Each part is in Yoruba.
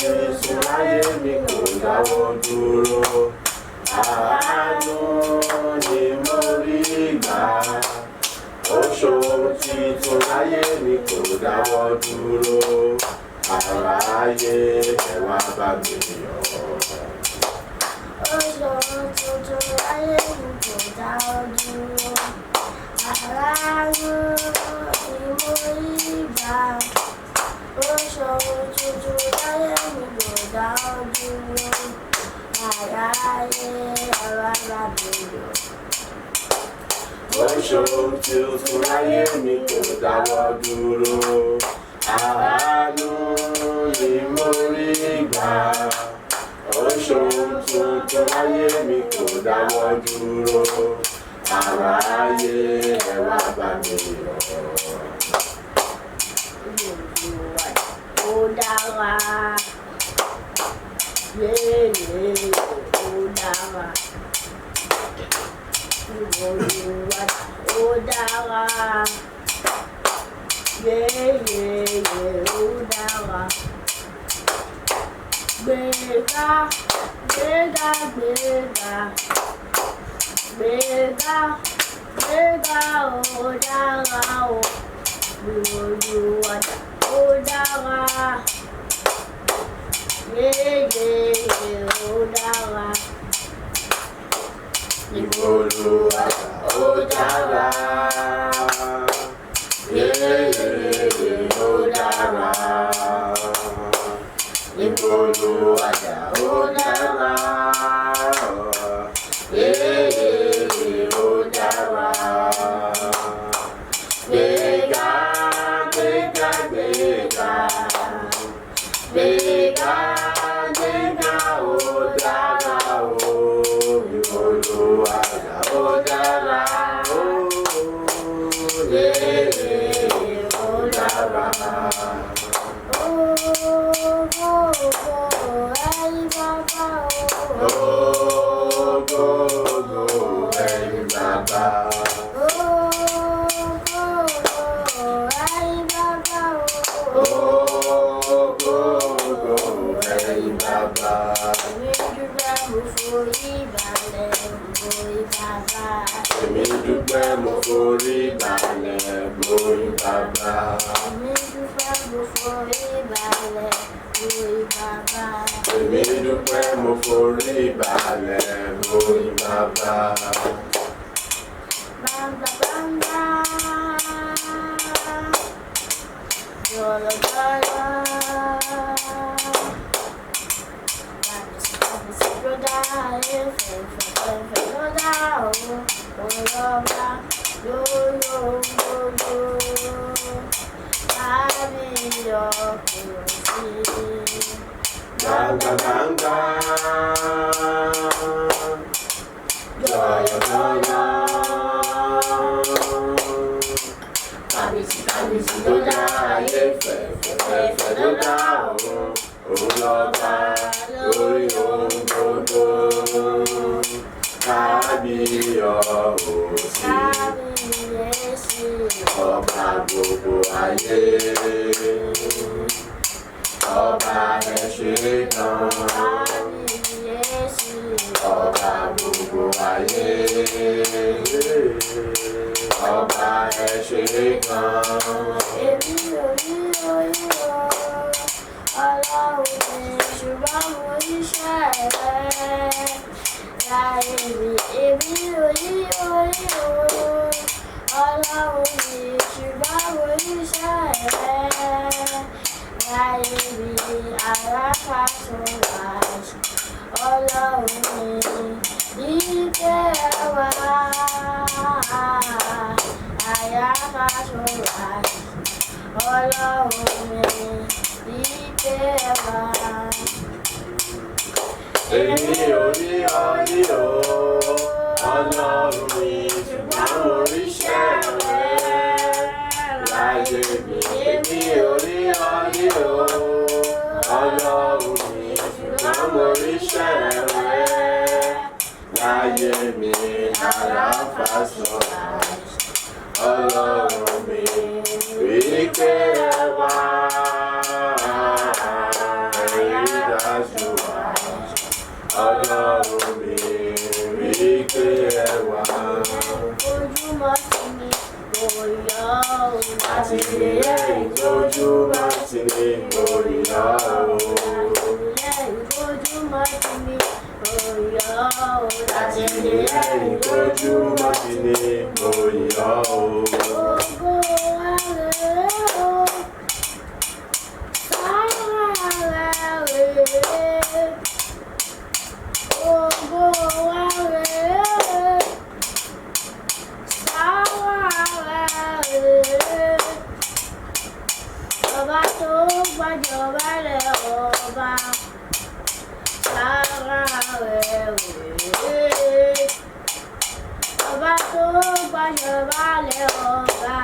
tuntun láyé mi kò dáwọ́ dúró. Àánú ni mo rí gbà. Ó ṣohun tuntun láyé mi kò dáwọ́ dúró. Aráyé, ẹ wá bá mi yọ̀. Ó ṣohun tuntun láyé mi kò dáwọ́ dúró. Àánú ni mo rí gbà. Ó ṣohun tuntun láyé mi kò dáwọ́ dúró. Aráyé, ẹ wá bá mi yọ̀. Ó ṣohun tuntun láyé mi kò dáwọ́ dúró. Àánú ni mo rí gbà. Ó ṣohun tuntun láyé mi kò dáwọ́ dúró. Aráyé, ẹ wá bá mi yọ̀. Olúwa ó dára. Yéyé, ó dára. Olúwa ó dára. Yéyé, ó dára. Gbéga, gbéga, gbéga. Gbéga, gbéga, ó dára o. Olúwa ó dára. Yéyé, ó dára. Olúwa ó dára. Yéyé, ó dára. Olúwa ó dára. Yéyé, ó dára. Gbéga, gbéga, gbéga. Gbéga, gbéga, ó dára o. Olúwa ó dára o. Yéyé, ó dára. Ògo, ògo, ẹ̀yin bàbá o. Ògo, ògo, ẹ̀yin bàbá. Ògo, ògo, ẹ̀yin bàbá o. Ògo, ògo, ẹ̀yin bàbá. Èmi dúpẹ́, mo forí balẹ̀, mo bàbá. Èmi dúpẹ́, mo forí balẹ̀, mo yìn bàbá. Èmi dúpẹ́, mo forí balẹ̀, mo bàbá. Èmi dúpẹ́, mo forí balẹ̀, mo yìn bàbá. Bàbá bàbá. Jọ̀lọ̀ jọ̀lọ̀. Kábíyèsí kábíyèsí ló dá ayé, fẹ̀fẹ̀ fẹ̀fẹ̀ ló dá ọ̀run, òun lọ́ba lórí ohun gbogbo. Kábíyèsí. Gbangba gbangba. Jọ̀yọ̀ jọ̀yọ̀. Kábíyèsí kábíyèsí ló dá ayé, fẹ̀fẹ̀ fẹ̀fẹ̀ ló dá ọ̀run, òun lọ́ba lórí ohun gbogbo. Kábíyèsí. Kábíyèsí. Ọba gbogbo ayé. Ọba, ẹ ṣé gan. Kábíyèsí. Ọba gbogbo ayé. Ọba, ẹ ṣé gan. Èmi ò rí orí o, Ọlọ́run mi, ṣùgbọ́n mo ríṣẹ́ rẹ láyé mi. Èmi ò rí orí o, Ọlọ́run mi, ṣùgbọ́n mo ríṣẹ́ rẹ láyé mi. Alákàtúwàṣ, Ọlọ́run mi, ike ẹwà. Àyàkàtúwàṣ, Ọlọ́run mi, ike ẹwà. Èmi ò rí orí o, Ọlọ́run mi, ṣùgbọ́n mo ríṣẹ́ rẹ láyé mi. Èmi ò rí orí o, Ọlọ́run mi, ṣùgbọ́n mo ríṣẹ́ rẹ láyé mi. Àlàáfàṣọ, Ọlọ́run mi, wípé ẹ wá. ẹwà. Ojúmọ́ ti ní mo yọ̀ ọ́. Àtìlẹ́yìn tójúmọ́ ti ní mo yọ̀ ọ́. Àtìlẹ́yìn tójúmọ́ ti ní mo yọ̀ ọ́. Àtìlẹ́yìn tójúmọ́ ti ní mo yọ̀ ọ́. Ògo wa rèé o, sára rèé. Ògo wa rèé o, sára rèé. Ọba tó gbàjọba lẹ̀ ọba, sára rẹ̀ rèé. Ọba tó gbàjọba lẹ̀ ọba,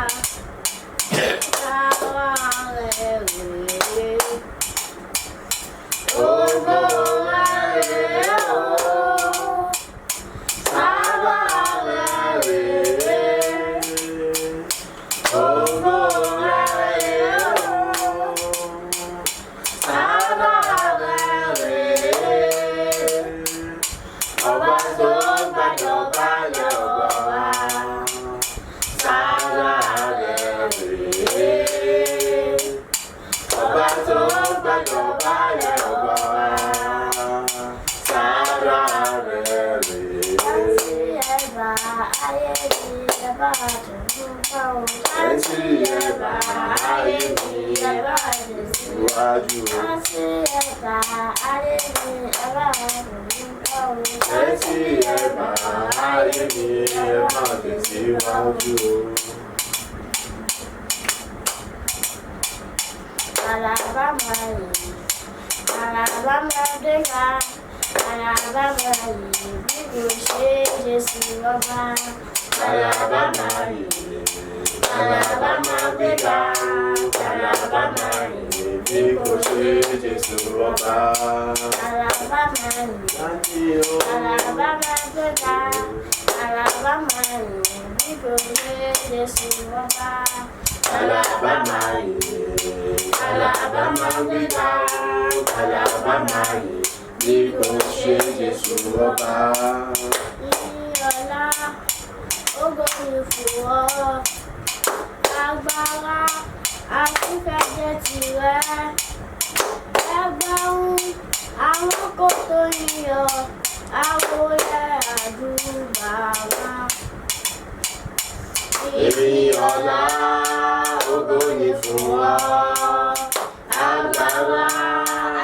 sára rẹ̀ rèé. Ògo wa rèé o, sára rẹ̀ rèé. Ògo wa rèé o, Sára rẹ̀ rèé. Ọba tó gbàjọba lẹ̀ ọba, sára rẹ̀ rèé. Ọba tó gbàjọba lẹ̀ ọba, sára rẹ̀ rèé. Láti ẹ̀bà ayé mi ẹ̀bà tòun bá o. Láti ẹ̀bà ayé mi ẹ̀bà tòun. Iwájú o. Láti ẹ̀bà ayé mi ẹ̀bà tòun bá o. Láti ẹ̀bà ayé mi ẹ máa tẹ̀síwájú o. Àlàbá máa yìí, àlàbá máa dẹ́ka, àlàbá máa yìí bí kò ṣe é Jésù ọba. Àlàbá máa yìí, àlàbá máa gbéga, àlàbá máa yìí bí kò ṣe Jésù ọba. Àlàbá máa yìí. Láti o. Àlàbá máa gbéga, àlàbá máa yìn bí kò ṣe Jésù ọba. Àlàbá máa yìí, àlàbá máa gbéga, àlàbá máa yìí bí kò ṣe Jésù ọba. Ìyọ̀lá, ògo ni fún ọ. Agbára àti fẹ́jẹ̀ tirẹ̀. Ẹgbẹ̀rún àwọn kò tó yíyọ, àwòlẹ̀ àdúgbà wa. Èmi ọlá ògo ni fún ọ. Agbára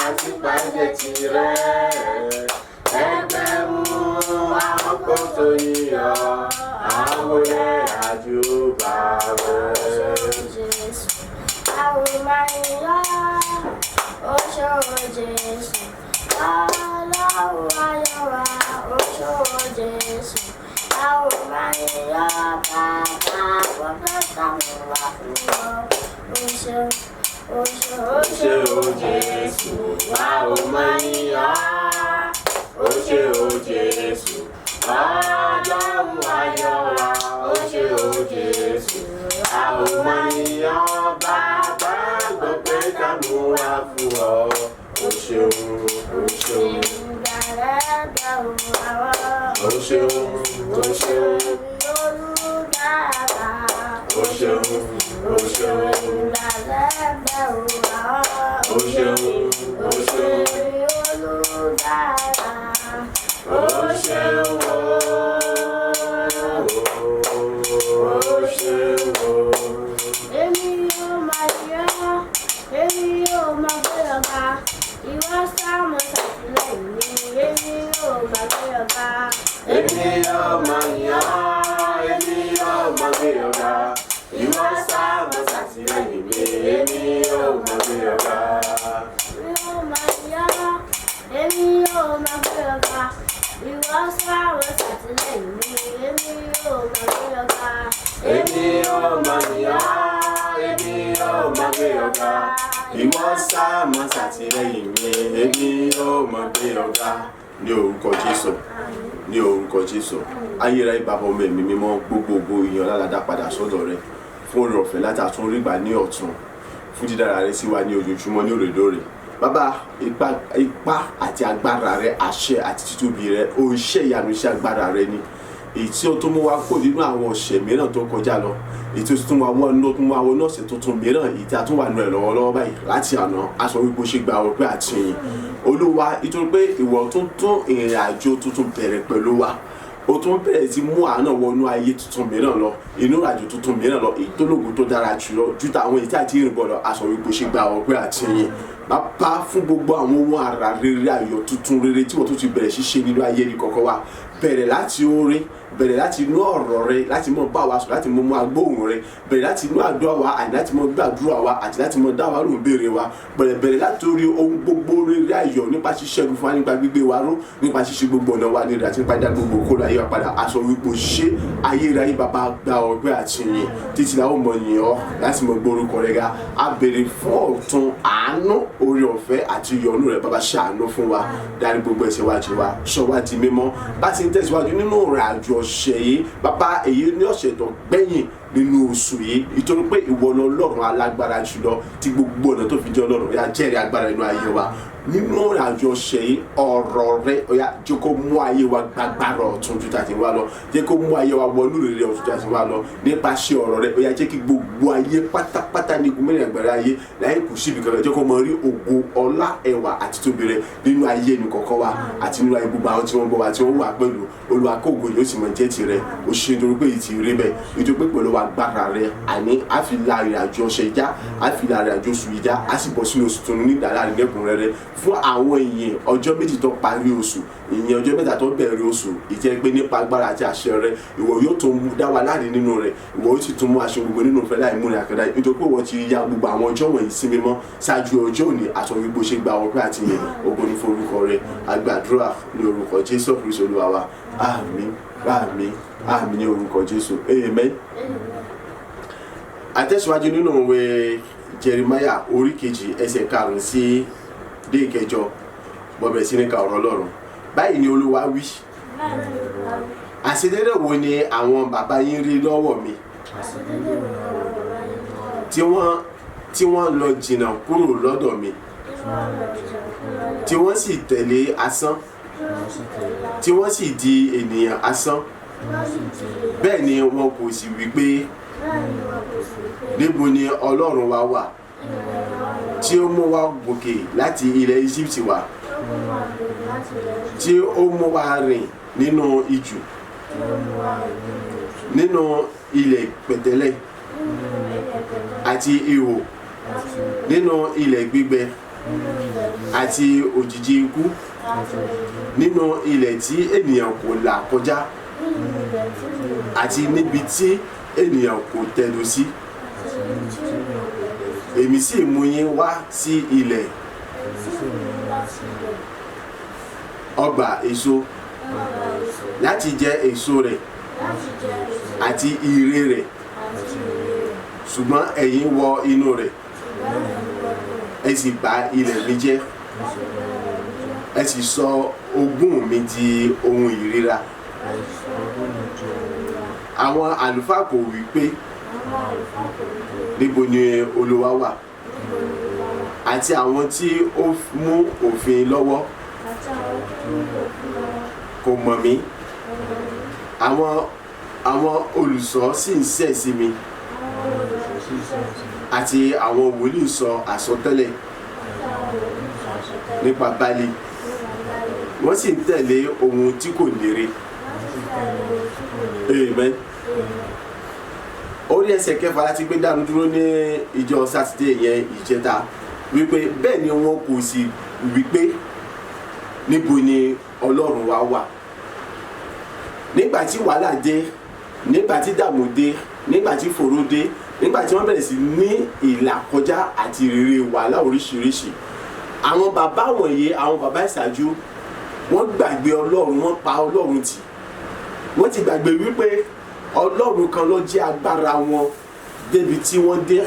àti pàṣẹ tirẹ̀. Ẹgbẹ̀rún àwọn kò tó yíyọ, àwòlẹ̀ àjùbà rẹ̀. Jésù, àwọn máa ń yọ̀ ó ṣòro Jésù, Ọlọ́run ayọ̀ wa, ó ṣòro Jésù, àwọn máa ń yọ̀ bàbá gbọ́dọ̀ táwọn wá fún ọ, ó ṣeun, ó ṣeun, ó Ó ṣé o Jésù, a ò máa yìn ọ́. Ó ṣé o Jésù, Ọlọ́run ayọ̀ wa. Ó ṣé o Jésù, a ò máa yìn ọ́. Bàbá gbọpẹ́ ká mú wá fún ọ. Ó ṣeun, ó ṣeun, ó ṣeun, ó ṣeun, ó ṣeun, ó ṣeun, ó ṣeun, ó ṣeun. Ó ṣeun o, ó ṣeun o. Èmi yóò máa yọ̀, èmi yóò máa gbé ọba. Ìwọ sáàmù ṣàtìlẹ́yìn mi, èmi yóò máa gbé ọba. Èmi yóò máa yìn ọ́, èmi yóò máa gbé ọ̀gá. Ìwọ sáà máa ṣàtìlẹ́yìn mi, èmi yóò máa gbé ọ̀gá. Èmi yóò máa yọ̀, èmi yóò máa gbé ọba. Ìwọ sáàmù ṣàtìlẹ́yìn mi, èmi yóò máa gbé ọba. Èmi yóò máa yìn ọ́, èmi yóò máa gbé ọ̀gá. Ìwọ sáà máa ṣàtìlẹ́yìn mi, èmi yóò máa gbé ọ̀gá. Ní orúkọ Jésù, ní orúkọ Jésù, ayérayé bàbá ọmọ ẹ̀mí mímọ́ gbogbogbò ìyàn lálàdá padà sọ́dọ̀ rẹ fún oore ọ̀fẹ́ láti àtúnrígbà ní ọ̀tun fún dídára rẹ sí wa ní ojoojúmọ́ ní òrèlóòrè. Bàbá, ipá àti agbára rẹ, àṣẹ àti títóbi rẹ, o iṣẹ́ ìyanu iṣẹ́ agbára rẹ ni. Èyí tí ó tún mú wa kó nínú àwọn ọ̀sẹ̀ mìíràn tó kọjá lọ, èyí tí ó tún mú wa wọnú ọ̀sẹ̀ tuntun mìíràn, èyí tí a tún wà nù ẹ̀ lọ́wọ́lọ́wọ́ báyìí láti àná. A sọ wípé ó ṣe gba ọpẹ́ àti ìyìn, Olúwa, nítorí pé ìwọ tún tún ìrìn àjò tuntun bẹ̀rẹ̀ pẹ̀lú wa. Ó tún bẹ̀rẹ̀ sí mú àánà wọnú ayé tuntun mìíràn lọ, inú ìrìnàjò tuntun mìíràn lọ, èyí tó lógo tó dára jùlọ ju tàwọn èyí tí a ti rìn bọ̀ lọ. A sọ wípé ó ṣe gba ọpẹ́ àti ìyìn, Bàbá, fún gbogbo àwọn ohun àrà rere, ayọ̀ tuntun rere tí wọ́n tún ti bẹ̀rẹ̀ ṣíṣe nínú ayé ní kọ̀ọ̀kan wa. Bẹ̀rẹ̀ láti orin, bẹ̀rẹ̀ láti inú ọ̀rọ̀ rẹ láti mọ bá wa sọ, láti mọ mú agbóhùn rẹ, bẹ̀rẹ̀ láti inú àdúrà wa àti láti mọ gbàdúrà wa àti láti mọ dá wa lóhùn béèrè wa, bẹ̀rẹ̀ láti orí ohun gbogbo rere ayọ̀ nípa ṣíṣẹ́gun fún wa, nípa gbígbé wa ró, nípa ṣíṣe gbogbo ọ̀nà wa nílẹ̀ àti nípa dá gbogbo kó ayé wa padà. A sọ wípé ṣé ayérayé, Bàbá, gba ọpẹ́ àti ìyìn. Títí la ó mọ yìn ọ́ láti mọ gbórúkọ rẹ ga. A béèrè fún ọ̀tun àánú, oore ọ̀fẹ́ àti ìyọ́nú rẹ. Bàbá, ṣàánú fún wa, dárí gbogbo ẹ̀ṣẹ̀ wa jì wá, sọ wá di mímọ́ bá ti ń tẹ̀síwájú nínú ìrìn àjò ọ̀sẹ̀ yìí. Bàbá, èyí ní ọ̀sẹ̀ tó gbẹ̀yìn nínú oṣù yìí, nítorí pé ìwọ ni Ọlọ́run alágbára jùlọ tí gbogbo ọ̀nà tó fi jẹ́ Ọlọ́run. Ó yá, jẹ́rìí agbára inú ayé wa nínú ìrìn àjò ọ̀sẹ̀ yìí. Ọ̀rọ̀ rẹ, ó yá, jẹ́ kó mú ayé wa gbàgbára ọ̀tun ju tàti wá lọ, jẹ́ kó mú ayé wa wọnú rere ọ̀tun ju tàti wá lọ. Nípasẹ̀ ọ̀rọ̀ rẹ, ó yá, jẹ́ kí gbogbo ayé pátápátá ní igun mẹ́rin àgbàrá ayé láyé kù síbi kankan, jẹ́ kó mọ rí ògo, ọlá, ẹwà àti tóbi rẹ nínú ayé ẹnì kọ̀ọ̀kan wa àti nínú ayé gbogbo àwọn tí wọ́n gbọ́ wa, tí wọ́n wà pẹ̀lú. Olúwa, kó ògo yóò sì mọ jẹ́ tirẹ̀. Ó ṣe nítorí pé èyí ti rí bẹ́ẹ̀, nítorí pé pẹ̀lú agbára rẹ, àní á fi la ìrìn àjò ọ̀sẹ̀ já, á fi la ìrìn àjò oṣù yìí já, á sì bọ́ sínú oṣù tuntun ní ìdálá lẹ́kùnrẹ́rẹ́ fún àwọn ìyìn ọjọ́ 2 tó parí oṣù, ìyìn ọjọ́ 3 tó bẹ̀rẹ̀ oṣù, ìjẹ́ pé nípa agbára àti àṣẹ rẹ, ìwọ yóò tún mú dá wa láre nínú rẹ, ìwọ yóò sì tún mú aṣọ gbogbo nínú ìfẹ́ láì múni àkàndá, nítorí pé ìwọ ti ya gbogbo àwọn ọjọ́ wọ̀nyí sí mímọ́ ṣáájú ọjọ́ òní. Àtọ̀ wípé ṣe gba ọpẹ́ àti ìyìn, ògo ní forúkọ rẹ. Àgbàdúrà ní orúkọ Jésù Kristi Olúwa wa. Àmín, àmín, àmín ní orúkọ Jésù. Amen. Àtẹ̀síwájú nínú ìwé Jeremiah orí 2, ẹsẹ̀ 5 sí dé 8. Mo bẹ̀rẹ̀ sí ní ka ọ̀rọ̀ Ọlọ́run. Báyìí ni Olúwa wí: Àṣedédé wo ni àwọn bàbá yín rí lọ́wọ́ mi tí wọ́n lọ jìnnà kúrò lọ́dọ̀ mi, tí wọ́n sì tẹ̀lé asán, tí wọ́n sì di ènìyàn asán? Bẹ́ẹ̀ ni wọn kò sì wí pé, 'Níbo ni Ọlọ́run wa wà tí ó mú wa gòkè láti ilẹ̀ Egypt wá, tí ó mú wa rìn nínú ijù, nínú ilẹ̀ pẹ̀tẹ́lẹ̀ àti ihò, nínú ilẹ̀ gbígbẹ àti òjìji ikú, nínú ilẹ̀ tí ènìyàn kò là kọjá àti níbi tí ènìyàn kò tẹ̀dó sí? Èmi sì mú yín wá sí ilẹ̀ ọgbà èso láti jẹ èso rẹ̀ àti ire rẹ̀, ṣùgbọ́n ẹ̀yin wọ inú rẹ̀, ẹ sì bà ilẹ̀ mi jẹ́, ẹ sì sọ ogún mi di ohun ìríra. Àwọn àlùfáà kò wí pé, 'Níbo ni Olúwa wà?' Àti àwọn tí ó mú òfin lọ́wọ́ kò mọ̀ mí. Àwọn olùṣọ́ sì ń ṣẹ̀ sí mi, àti àwọn wòlíì sọ àsọtẹ́lẹ̀ nípa Báálì, wọ́n sì ń tẹ̀lé ohun tí kò lérè." Amen. Orí ẹsẹ̀ 6 láti gbé dánu dúró ní ìjọ Sátidé yẹn, ìjẹta, wípé bẹ́ẹ̀ ni wọn kò sì wípé, 'Níbo ni Ọlọ́run wa wà?' Nígbà tí wàhálà dé, nígbà tí dààmú dé, nígbà tí fòró dé, nígbà tí wọ́n bẹ̀rẹ̀ sí ní ìlàkọjá àti ìrírí wàhálà oríṣiríṣi, àwọn bàbá wọ̀nyí, àwọn bàbá ìṣáájú, wọ́n gbàgbé Ọlọ́run, wọ́n pa Ọlọ́run tì. Wọ́n ti gbàgbé wípé Ọlọ́run kan ló jẹ́ agbára wọn débi tí wọ́n dé,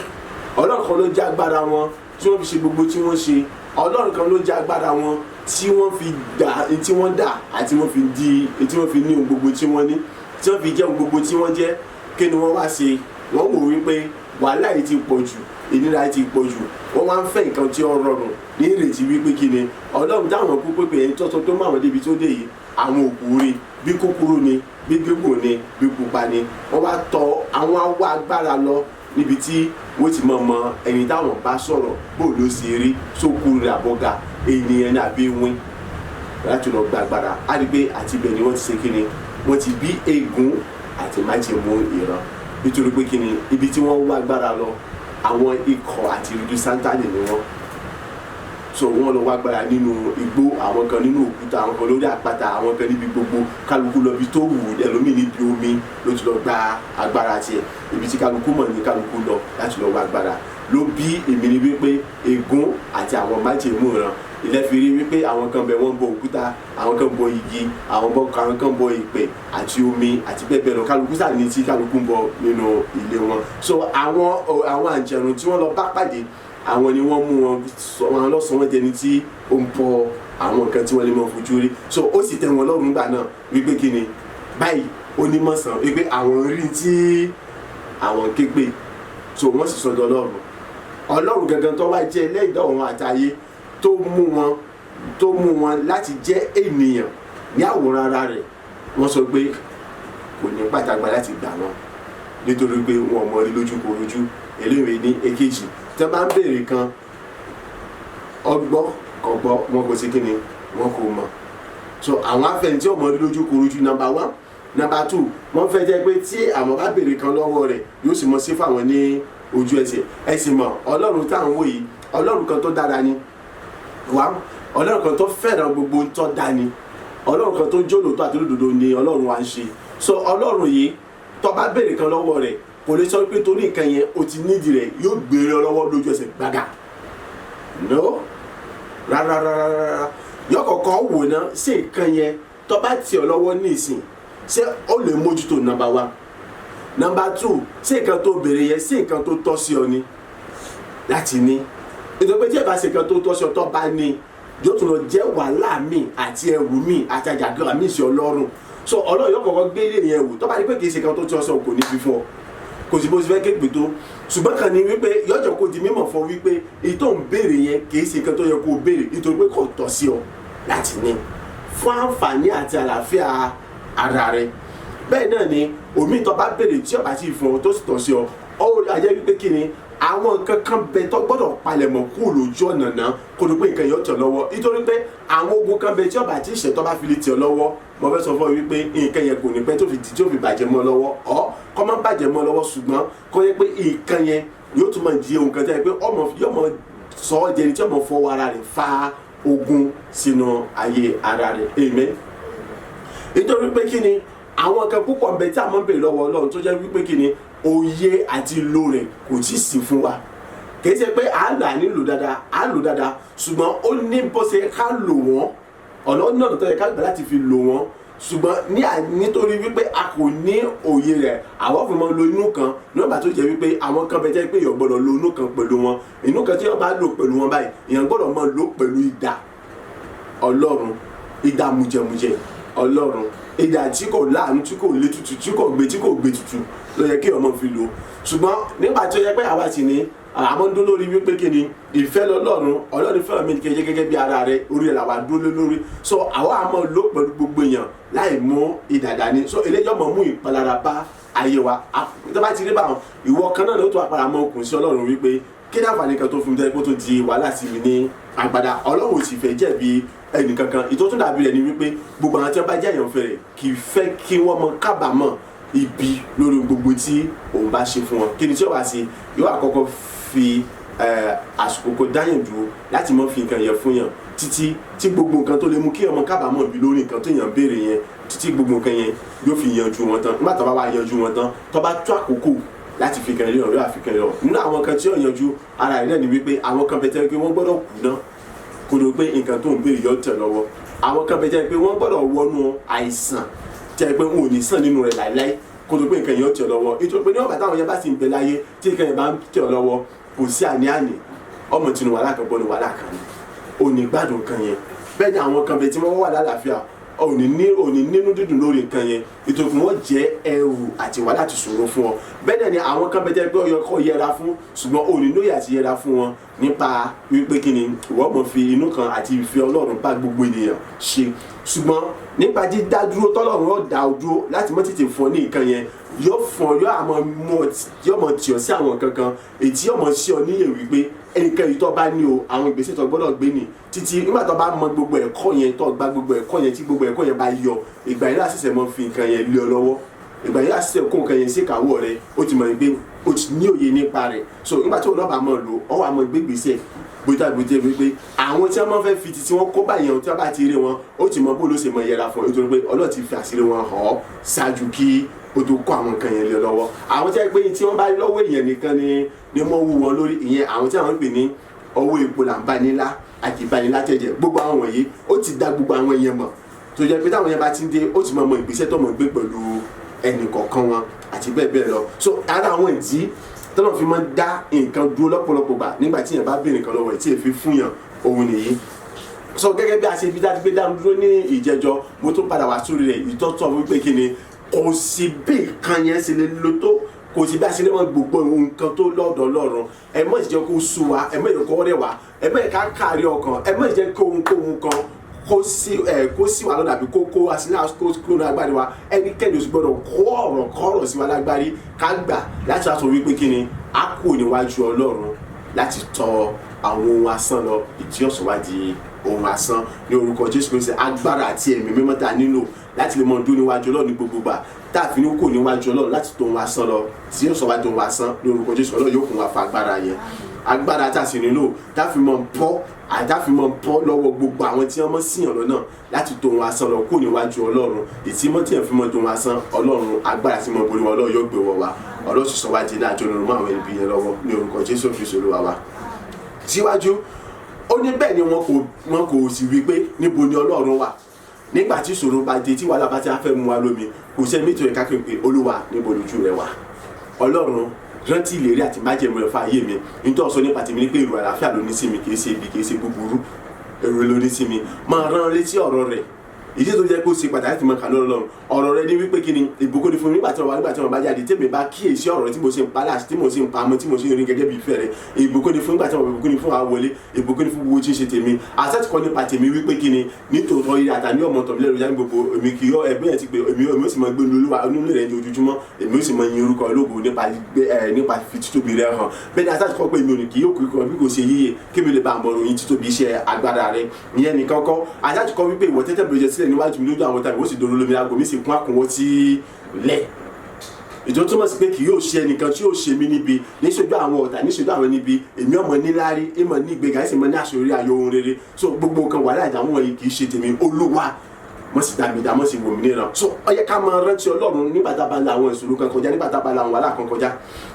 Ọlọ́run kan ló jẹ́ agbára wọn tí wọ́n fi ṣe gbogbo tí wọ́n ṣe, Ọlọ́run kan ló jẹ́ agbára wọn tí wọ́n fi dà tí wọ́n dà àti wọ́n fi di tí wọ́n fi ní ohun gbogbo tí wọ́n ní, tí wọ́n fi jẹ́ ohun gbogbo tí wọ́n jẹ́. Kí ni wọ́n wá ṣe? Wọ́n wò wípé wàhálà yìí ti pọ̀ jù, ìnira yìí ti pọ̀ jù. Wọ́n wá ń fẹ́ nǹkan tí ó rọrùn ní ìrètí wípé kí ni Ọlọ́run táwọn kú pépè ẹni tọ́tọ́ tó mọ àwọn débi tó dé yìí. Àwọn òkú rí bí kúkúrú ni, bí gígùn ni, bí pupa ni. Wọ́n wá tọ̀ àwọn awọ agbára lọ níbi tí wọ́n ti mọ̀ mọ ẹni táwọn bá sọ̀rọ̀, bó ló ṣe rí, sókú rẹ̀ àbọ̀gà, ènìyàn ní àbí wín, láti lọ gba agbára. Á rí i pé àti ibẹ̀ ni wọ́n ti ṣe kíni, wọ́n ti bí ègún àti májẹ̀mú ìran. Nítorí pé kíni, ibi tí wọ́n wá agbára lọ, àwọn ikọ̀ àti ìrújú Sátánì ni wọ́n. So wọ́n lọ wá agbára nínú igbó, àwọn kan nínú òkúta, àwọn kan lórí àpáta, àwọn kan níbi gbogbo. Kálukú lọ bí tó wù ẹlòmíì, níbi omi ló ti lọ gba agbára tiẹ̀. Ibi tí kálukú mọ̀ ní kálukú lọ láti lọ wá agbára. Ló bí èmi ni wípé ègún àti àwọn májẹ̀mú ìran ilẹ̀ fi rí wípé àwọn kan bẹ, wọ́n bọ òkúta, àwọn kan bọ igi, àwọn kan bọ ìpè àti omi àti bẹ́ẹ̀ bẹ́ẹ̀ lọ. Kálukú sáà ní tí kálukú ń bọ nínú ilé wọn. So àwọn àǹjẹ̀nù tí wọ́n lọ bá pàdé, àwọn ni wọ́n mú wọn wọn lọ sọ wọ́n dẹni tí ó ń bọ àwọn nǹkan tí wọ́n lè mọ fojú rí. So ó sì tẹ́ wọn lọ́rùn gbà náà wípé kí ni báyìí, ó ní mọ̀sán wípé àwọn rí tí àwọn képe. So wọ́n sì sọdọ̀ Ọlọ́run. Ọlọ́run gangan tó wá jẹ́ ẹlẹ́dàá ọ̀run àtayé, tó mú wọn láti jẹ́ ènìyàn ní àwòrán ara rẹ̀, wọ́n sọ pé kò ní pàtàgbà láti gbà wọn, nítorí pé wọn ò mọ rí lójú korojú. Eléyìí ní èkejì. Tí wọ́n bá ń béèrè kan, ọgbọ́ kọ̀gbọ́, wọn kò sí kíni, wọn kò mọ̀. So àwọn afẹ́ni tí ò mọ rí lójú korojú, number one. Number two, wọ́n fẹ́ jẹ́ pé tí àwọn bá béèrè kan lọ́wọ́ rẹ̀, yóò sì mọ sí fáwọn ní ojú ẹsẹ̀. Ẹ sì mọ̀, Ọlọ́run tá à ń wò yìí, Ọlọ́run kan tó dára ni wá, Ọlọ́run kan tó fẹ́ràn gbogbo ń tọ́ da ni, Ọlọ́run kan tó jólóòtọ́ àti olódodo ni Ọlọ́run wa ń ṣe. So Ọlọ́run yìí, tó bá béèrè kan lọ́wọ́ rẹ̀, kò lè sọ pé torí nǹkan yẹn o ti nídìí rẹ̀, yóò gbére lọ́wọ́ lójú ẹsẹ̀ gbàgà. No, rárá rárá rárá. Yóò kọ́kọ́ wò ná sí nǹkan yẹn tó bá tì ọ́ lọ́wọ́ ní ìsìn, ṣé ó lè mójútó? Number one. Number two, ṣé nǹkan tó béèrè yẹn, ṣé nǹkan tó tọ́ sí ọ ni láti ní? Nítorí pé tí ẹ bá ṣe nǹkan tó tọ́ sí ọ, tó bá ní, yóò tún lọ jẹ́ wàhálà mi àti ẹrù mi àti àjàgà mi sí Ọlọ́run. So Ọlọ́run yóò kọ́kọ́ gbé ilé yẹn wò. Tó bá rí pé kì í ṣe nǹkan tó tọ́ sí ọ, kò ní fi fún ọ, kò sí bó ṣe fẹ́ képe tó. Ṣùgbọ́n kan ní wípé yọjọ́ kó di mímọ̀ fún wípé èyí tó ń béèrè yẹn kì í ṣe nǹkan tó yẹ kó o béèrè, nítorí pé kò tọ́ sí ọ láti ní fún àǹfààní àti àlàáfíà ara rẹ. Bẹ́ẹ̀ náà ni omi tó bá béèrè tí ó bá sì fún ọ, tó sì tọ́ sí ọ, ó ajẹ́ wípé kí ni, àwọn nǹkan kan bẹ tó gbọ́dọ̀ palẹ̀mọ́ kú lójú ọ̀nà náà kó ló pé nǹkan yóò tẹ̀ lọ́wọ́. Nítorí pé àwọn ogun kan bẹ tí ó bá ti ṣẹ̀, tó bá fi lè tẹ̀ lọ́wọ́, mo fẹ́ sọ fún ọ wípé nǹkan yẹn kò ní pẹ́ tó fi bàjẹ́ mọ́ lọ́wọ́. Ọ kọ́ máa bàjẹ́ mọ́ lọ́wọ́, ṣùgbọ́n kọ́ yẹ pé nǹkan yẹn yóò tún máa di ohun kan tẹ́ pé ọmọ yóò mọ sọ ọ́ jẹni tí ọmọ fọwọ́ ara rẹ̀ fa ogun sínú ayé ara rẹ̀. Amen. Nítorí pé kí ni, àwọn nǹkan púpọ̀ ń bẹ tí a máa ń béèrè lọ́wọ́ Ọlọ́run tó jẹ́ wípé kí ni, òye àti ìlò rẹ̀ kò tí ì sí fún wa. Kì í ṣe pé à ń là nílò dáadáa, à ń lò dáadáa, ṣùgbọ́n ó ní bó ṣe ká lò wọ́n, ọ̀nà náà tó yẹ ká gbà láti fi lò wọ́n. Ṣùgbọ́n nítorí wípé a kò ní òye rẹ̀, àwọn fi máa lo inú kan nígbà tó jẹ́ wípé àwọn kan bẹ jẹ́ pé èèyàn gbọ́dọ̀ lo inú kan pẹ̀lú wọn. Inú kan tí wọ́n bá lò pẹ̀lú wọn báyìí, èèyàn gbọ́dọ̀ máa lò pẹ̀lú idà Ọlọ́run, idà mùjẹ̀mùjẹ̀ Ọlọ́run, idà tí kò láàánú, tí kò lé tutù, tí kò gbé tutù ló yẹ kí ọmọ fi lò. Ṣùgbọ́n nígbà tí ó yẹ pé àwa sì ní àmọ́ ń dún lórí wípé kí ni, ìfẹ́ lọ́lọ́run, Ọlọ́run fẹ́ràn mi kejì gẹ́gẹ́ bí ara rẹ̀, orí rẹ̀ làwa dúró lé lórí. So àwa àmọ́ ló pẹ̀lú gbogbo èèyàn láì mú ìdàdà ní. So eléyìí ọmọ mú ìpalára bá ayé wa. Tó bá ti rí báwọn, ìwọ kan náà ló tó apara mọ́ okùn sí Ọlọ́run wípé kí ní àǹfààní kan tó fún mi tẹ́ kó tó di wàhálà sí mi ní àgbàdà. Ọlọ́run ò sì fẹ́ jẹ̀bi ẹnìkankan. Ìtọ́tún dàbí rẹ̀ ni wípé gbogbo àwọn tí wọ́n bá jẹ́ èèyàn fẹ́ rẹ̀, kì í fẹ́ kí wọ́n mọ kábàámọ̀ ibi lórí gbogbo tí òun bá ṣe fún wọn. Kí ni tí ó wá sí? Yóò àkọ́kọ́ fi àsìkò kó dáyàn dúró láti mọ́ fi nǹkan yẹn fún yàn, títí tí gbogbo nǹkan tó lè mú kí ọmọ kábàámọ̀ bí lórí nǹkan tó yàn béèrè yẹn, títí gbogbo nǹkan yẹn yóò fi yanjú wọn tán. Nígbà tó bá wá yanjú wọn tán, tó bá tó àkókò láti fi kan yọ̀, yóò àfi kan yọ̀. Nínú àwọn kan tí yóò yanjú ara rẹ̀ náà ni wípé àwọn kan bẹ tẹ́ pé wọ́n gbọ́dọ̀ kú ná kó ló pé nǹkan tó ń béèrè yóò tẹ̀ lọ́wọ́. Àwọn kan bẹ tẹ́ pé wọ́n gbọ́dọ̀ wọnú àìsàn tẹ́ pé wọn ò ní sàn nínú rẹ̀ láíláí kó tó pé nǹkan yóò tẹ̀ lọ́wọ́. Nítorí pé ní ọ̀gbà táwọn yẹn bá sì ń bẹ láyé tí nǹkan yẹn bá ń tẹ̀ lọ́wọ́, kò sí àní-àní, ọmọ tinú wàhálà kan bọ́ ní wàhálà kan ni, ò ní gbádùn kan yẹn. Bẹ́ẹ̀ ni àwọn kan bẹ tí wọ́n wà lálàáfíà. òní ní òní nínú dídùn lórí nǹkan yẹn, nítorí wọ́n jẹ́ ẹrù àti wàhálà àti ṣòro fún ọ. Bẹ́ẹ̀ dẹ̀ ni àwọn kan bẹ́ẹ̀ jẹ́ pé ọyọ kọ́ yẹra fún, ṣùgbọ́n òní lóye àti yẹra fún wọn nípa wípé kí ni ìwọ mọ̀ fi inú kan àti ìfẹ́ Ọlọ́run bá gbogbo ènìyàn ṣe. Ṣùgbọ́n nípa dídá dúró tọ́lọ́run ó dá ọ dúró láti mọ́ tètè fún ọ ní nǹkan yẹn, yóò fún ọ, yóò àmọ́ mú ọ, yóò mọ̀ tì ọ sí àwọn nǹkan kan èyí tí yóò mọ̀ sí ọ níyè wípé ẹnìkan yìí tó bá ní o, àwọn ìgbésẹ̀ tó gbọ́dọ̀ gbé ni títí nígbà tó bá mọ gbogbo ẹ̀kọ́ yẹn, tó gba gbogbo ẹ̀kọ́ yẹn, tí gbogbo ẹ̀kọ́ yẹn bá yọ, ìgbà yẹn láti ṣẹ̀ṣẹ̀ mọ́ fi nǹkan yẹn lé ọ lọ́wọ́, ìgbà yẹn láti ṣẹ̀ṣẹ̀ kó nǹkan yẹn sí ìkáwọ́ rẹ. Ó ti mọ̀ pé o ti ní òye nípa rẹ̀. So nígbà tí òun náà bá mọ̀ lò ọ, wà mọ̀ gbégbèsè bóyá bóyá wípé àwọn tí wọ́n máa fẹ́ fi títí wọn kó báyẹn, tí wọ́n bá ti rí wọn, ó ti mọ bó ló ṣe mọ yẹra fún ọ, nítorí pé Ọlọ́run ti fi àṣírí wọn hàn ọ́ ṣáájú kí o tó kó àwọn nǹkan yẹn lé lọ́wọ́. Àwọn tí wọ́n pé tí wọ́n bá lọ́wọ́ èèyàn nìkan ni wọ́n wú wọn lórí ìyẹn, àwọn tí àwọn ń pè ní ọwọ́ epo là ń bá nílá àti ìbánilá tẹ̀jẹ̀, gbogbo àwọn wọ̀nyí ó ti da gbogbo àwọn yẹn mọ̀, tó jẹ́ pé táwọn yẹn bá ti ń dé, ó ti mọ mọ ìgbésẹ̀ tó mọ̀ gbé pẹ̀lú ẹnì kọ̀ọ̀kan wọn àti bẹ́ẹ̀ bẹ́ẹ̀ lọ. So ara àwọn ìdí tọ́lọ̀ fi máa ń dá nǹkan dúró lọ́pọ̀lọpọ̀ gbà nígbà tí yẹn bá béèrè nǹkan lọ́wọ́ ẹ̀ tí èfi fún yàn, òun nìyí. So gẹ́gẹ́ bí a ṣe fi dájú pé dájú dúró ní ìjẹjọ, mo tún padà wá sórí rẹ̀ ìtọ́tọ̀ wípé kí ni kò sí bí nǹkan yẹn ṣe lè lo tó, kò sí bí a ṣe lè mọ gbogbo nǹkan tó lọ́dọ̀ Ọlọ́run. Ẹ má jẹ́ kó sú wa, ẹ má jẹ́ kó rẹ̀ wá, ẹ má jẹ́ ká kárí ọkàn, ẹ má jẹ́ kó ohunkóhun kan kó sí ẹ kó sí wa lọ́dà àbí kó kó wa sí náà, kó kó ní agbárí wa. Ẹnikẹ́ni oṣù gbọ́dọ̀ kó ọ̀rọ̀ kọ́rọ̀ sí wa lágbárí ká gbà láti wá sọ wípé kí ni a kú níwájú Ọlọ́run láti tọ àwọn ohun asán lọ, ìtí ọ̀sán wá di ohun asán ní orúkọ Jésù Kristi. Agbára àti ẹ̀mí mímọ́ tá a nílò láti lè mọ dún níwájú Ọlọ́run ní gbogbo gbà tá a fi ní kò níwájú Ọlọ́run láti tọ ohun asán lọ tí yóò sọ wá di ohun asán ní orúkọ Jésù, Ọlọ́run yóò kún wa fa agbára yẹn. Agbára tá a sì nílò tá a fi mọ bọ́ àti tá a fi mọ bọ́ lọ́wọ́ gbogbo àwọn tí wọ́n mọ̀ síyàn lọ́nà láti tó ohun asán lọ kó níwájú Ọlọ́run, ìtí mọ́ tí yẹn fi mọ́ tó ohun asán Ọlọ́run, agbára tí mo borí wọn, Ọlọ́run yóò gbé wọ wa. Ọlọ́run sì sọ wá di náà àjọ mọ́ àwọn ibi yẹn lọ́wọ́ ní orúkọ Jésù Kristi Olúwa wa. Síwájú ó ní bẹ́ẹ̀ ni wọn kò sì wí pé níbo ni Ọlọ́run wà. Nígbà tí ìṣòro bá dé, tí wàhálà bá ti á fẹ́ mú wa lómi, kò sẹ́ni méjì rẹ̀ kákẹ́ pé Olúwa, níbo lójú rẹ wà? Ọlọ́run, rántí ìlérí àti májẹ̀mú rẹ̀ fún ayé mi. Nítorí sọ nípa tèmi ní pé èrò àlàáfíà ló ní sí mi, kì í ṣe ibi, kì í ṣe búburú, èrò ló ní sí mi. Máa rán létí ọ̀rọ̀ rẹ̀. Ìdí tó jẹ́ kó ṣe pàtàkì tí mo kà lọ́rọ̀ lọ́rùn ọ̀rọ̀ rẹ ní wípé kí ni ìbùkún ni fún mi nígbà tí wọ́n wá, nígbà tí wọ́n bá jáde, tèmi bá kíyèsí ọ̀rọ̀ tí mo ṣe ń pa láti tí mo ṣe ń pa mọ́, tí mo ṣe ń rin gẹ́gẹ́ bí ìfẹ́ rẹ. Ìbùkún ni fún nígbà tí wọ́n, ìbùkún ni fún wa wọlé, ìbùkún ni fún gbogbo tí ń ṣe tèmi. Àtẹ̀tìkọ́ nípa tèmi wípé kí ni nítòótọ́ ilé àtàní ọmọ tọ̀mí lẹ́rù jáde gbogbo èmi kì í yọ ẹgbẹ́ yẹn ti pé èmi ó sì máa gbé Olúwa onílé rẹ ní ojoojúmọ́, èmi ó sì máa yin orúkọ ológo nípa gbé ẹ nípa fi títóbi rẹ hàn. Bẹ́ẹ̀ ni àtẹ̀tìkọ́ pé èmi ò ní kì yóò kú ikọ̀ bí kò ṣe yíyẹ kí mi lè bá àmọ́ ròyìn títóbi iṣẹ́ agbára rẹ. Ìyẹn nìkan kọ́, àtẹ̀tìkọ́ wípé ìwọ tẹ́tẹ́ bẹ̀rẹ̀ sílẹ̀ níwájú mi lójú àwọn tàbí ó sì dòrò lómi, aago mi sì kún àkúnwọ́ tí lẹ̀. Ìjọ túmọ̀ sí pé kì yóò ṣe ẹnìkan tí yóò ṣe mí níbi níṣojú àwọn ọ̀tá, níṣojú àwọn níbi. Èmi ọmọ níláárí, ìmọ̀ ní ìgbéga, ẹ̀sìn mọ́ ní àṣeyọrí, ayọ̀, ohun rere. So gbogbo nǹkan wàhálà ìdààmú wọ̀nyí kì í ṣe tèmi. Olúwa, mọ̀ sí dàmí dàmọ́ sí wò mí níran. So ó yẹ ká máa rántí Ọlọ́run nígbà tá a bá la àwọn ìṣòro kan kọjá, nígbà tá a bá la àwọn wàhálà kan kọjá.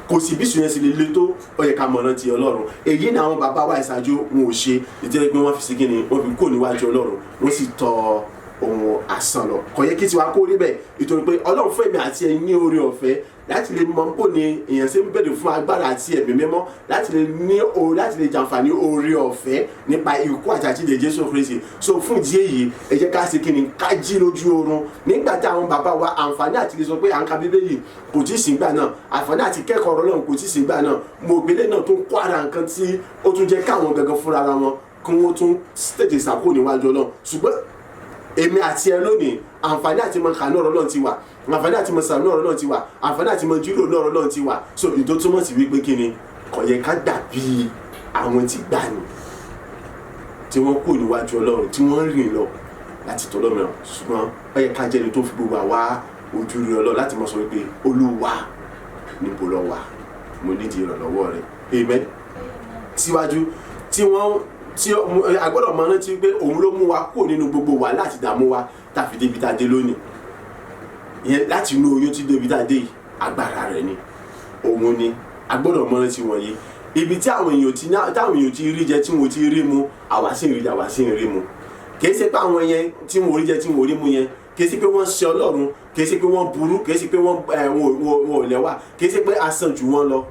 Kò sí bí ìṣòro yẹn sì lè le tó, ó yẹ ká máa rántí Ọlọ́run. Èyí ni àwọn bàbá wa ìṣáájú wọn ò ṣe, ìdílé pé wọ́n fi sí kíni, wọ́n fi kó níwájú Ọlọ́run, wọ́n sì tọ ohun asán lọ. Kò yẹ kí tiwa kó rí bẹ́ẹ̀, nítorí pé Ọlọ́run fún èmi àti ẹ̀yin ní oore ọ̀fẹ́ láti lè mọ bó ni èèyàn ṣe ń bèrè fún agbára àti ẹ̀mí mímọ́ láti lè ní o láti lè jàǹfààní oore ọ̀fẹ́ nípa ikú àti àjíǹde Jésù Kristi. So fún ìdí èyí, ẹ jẹ́ ká ṣe kíni, ká jí lójú oorun. Nígbà tí àwọn bàbá wa, àǹfààní àti lè sọ pé à ń ka Bíbélì kò tí ì sí gbà náà, àǹfààní àti kẹ́kọ̀ọ́ ọ̀rọ̀ Ọlọ́run kò tí ì sí gbà náà. Mo gbélé náà tó ń kó ara nǹkan tí ó tún jẹ́ káwọn gangan fúnra wọn kí wọ́n tún tètè sàkó níwájú Ọlọ́run. Ṣùgbọ́n èmi àti ẹ lónìí, àǹfààní àti mọ kànú ọ̀rọ̀ Ọlọ́run ti wà, àǹfààní àti mọ sànú ọ̀rọ̀ Ọlọ́run ti wà, àǹfààní àti mọ jíròrò ọ̀rọ̀ Ọlọ́run ti wà. So ìdó túmọ̀ sí wípé kí ni kò yẹ ká dàbí àwọn tí gbà ní tí wọ́n kú níwájú Ọlọ́run, tí wọ́n rìn lọ láti tọ́ lọ́mọ. Ṣùgbọ́n ó yẹ ká jẹ́ni tó fi gbogbo àwa ojú rí Ọlọ́run láti mọ sọ wípé, Olúwa, níbo lọ wà? Mo nídìí ìrànlọ́wọ́ rẹ. Amen. Síwájú tí wọ́n tí a gbọ́dọ̀ mọ rántí pé òun ló mú wa kúrò nínú gbogbo wàhálà àti ìdààmú wa tá a fi débi tá a dé lónìí. Ìyẹn láti inú oyún tí débi tá a dé yìí, agbára rẹ̀ ni, òun ni. A gbọ́dọ̀ mọ rántí wọ̀nyí. Ibi tí àwọn èèyàn ti táwọn èèyàn ti rí jẹ, tí wọn ti rí mu, àwa sì ń rí jẹ, àwa sì ń rí mu. Kì í ṣe pé àwọn yẹn tí wọn ò rí jẹ, tí wọn ò rí mu yẹn, kì í ṣe pé wọ́n ṣe Ọlọ́run, kì í ṣe pé wọ́n burú, kì í ṣe pé wọ́n ẹ wọn ò lẹ́wà, kì í ṣe pé a sàn jù wọ́n lọ,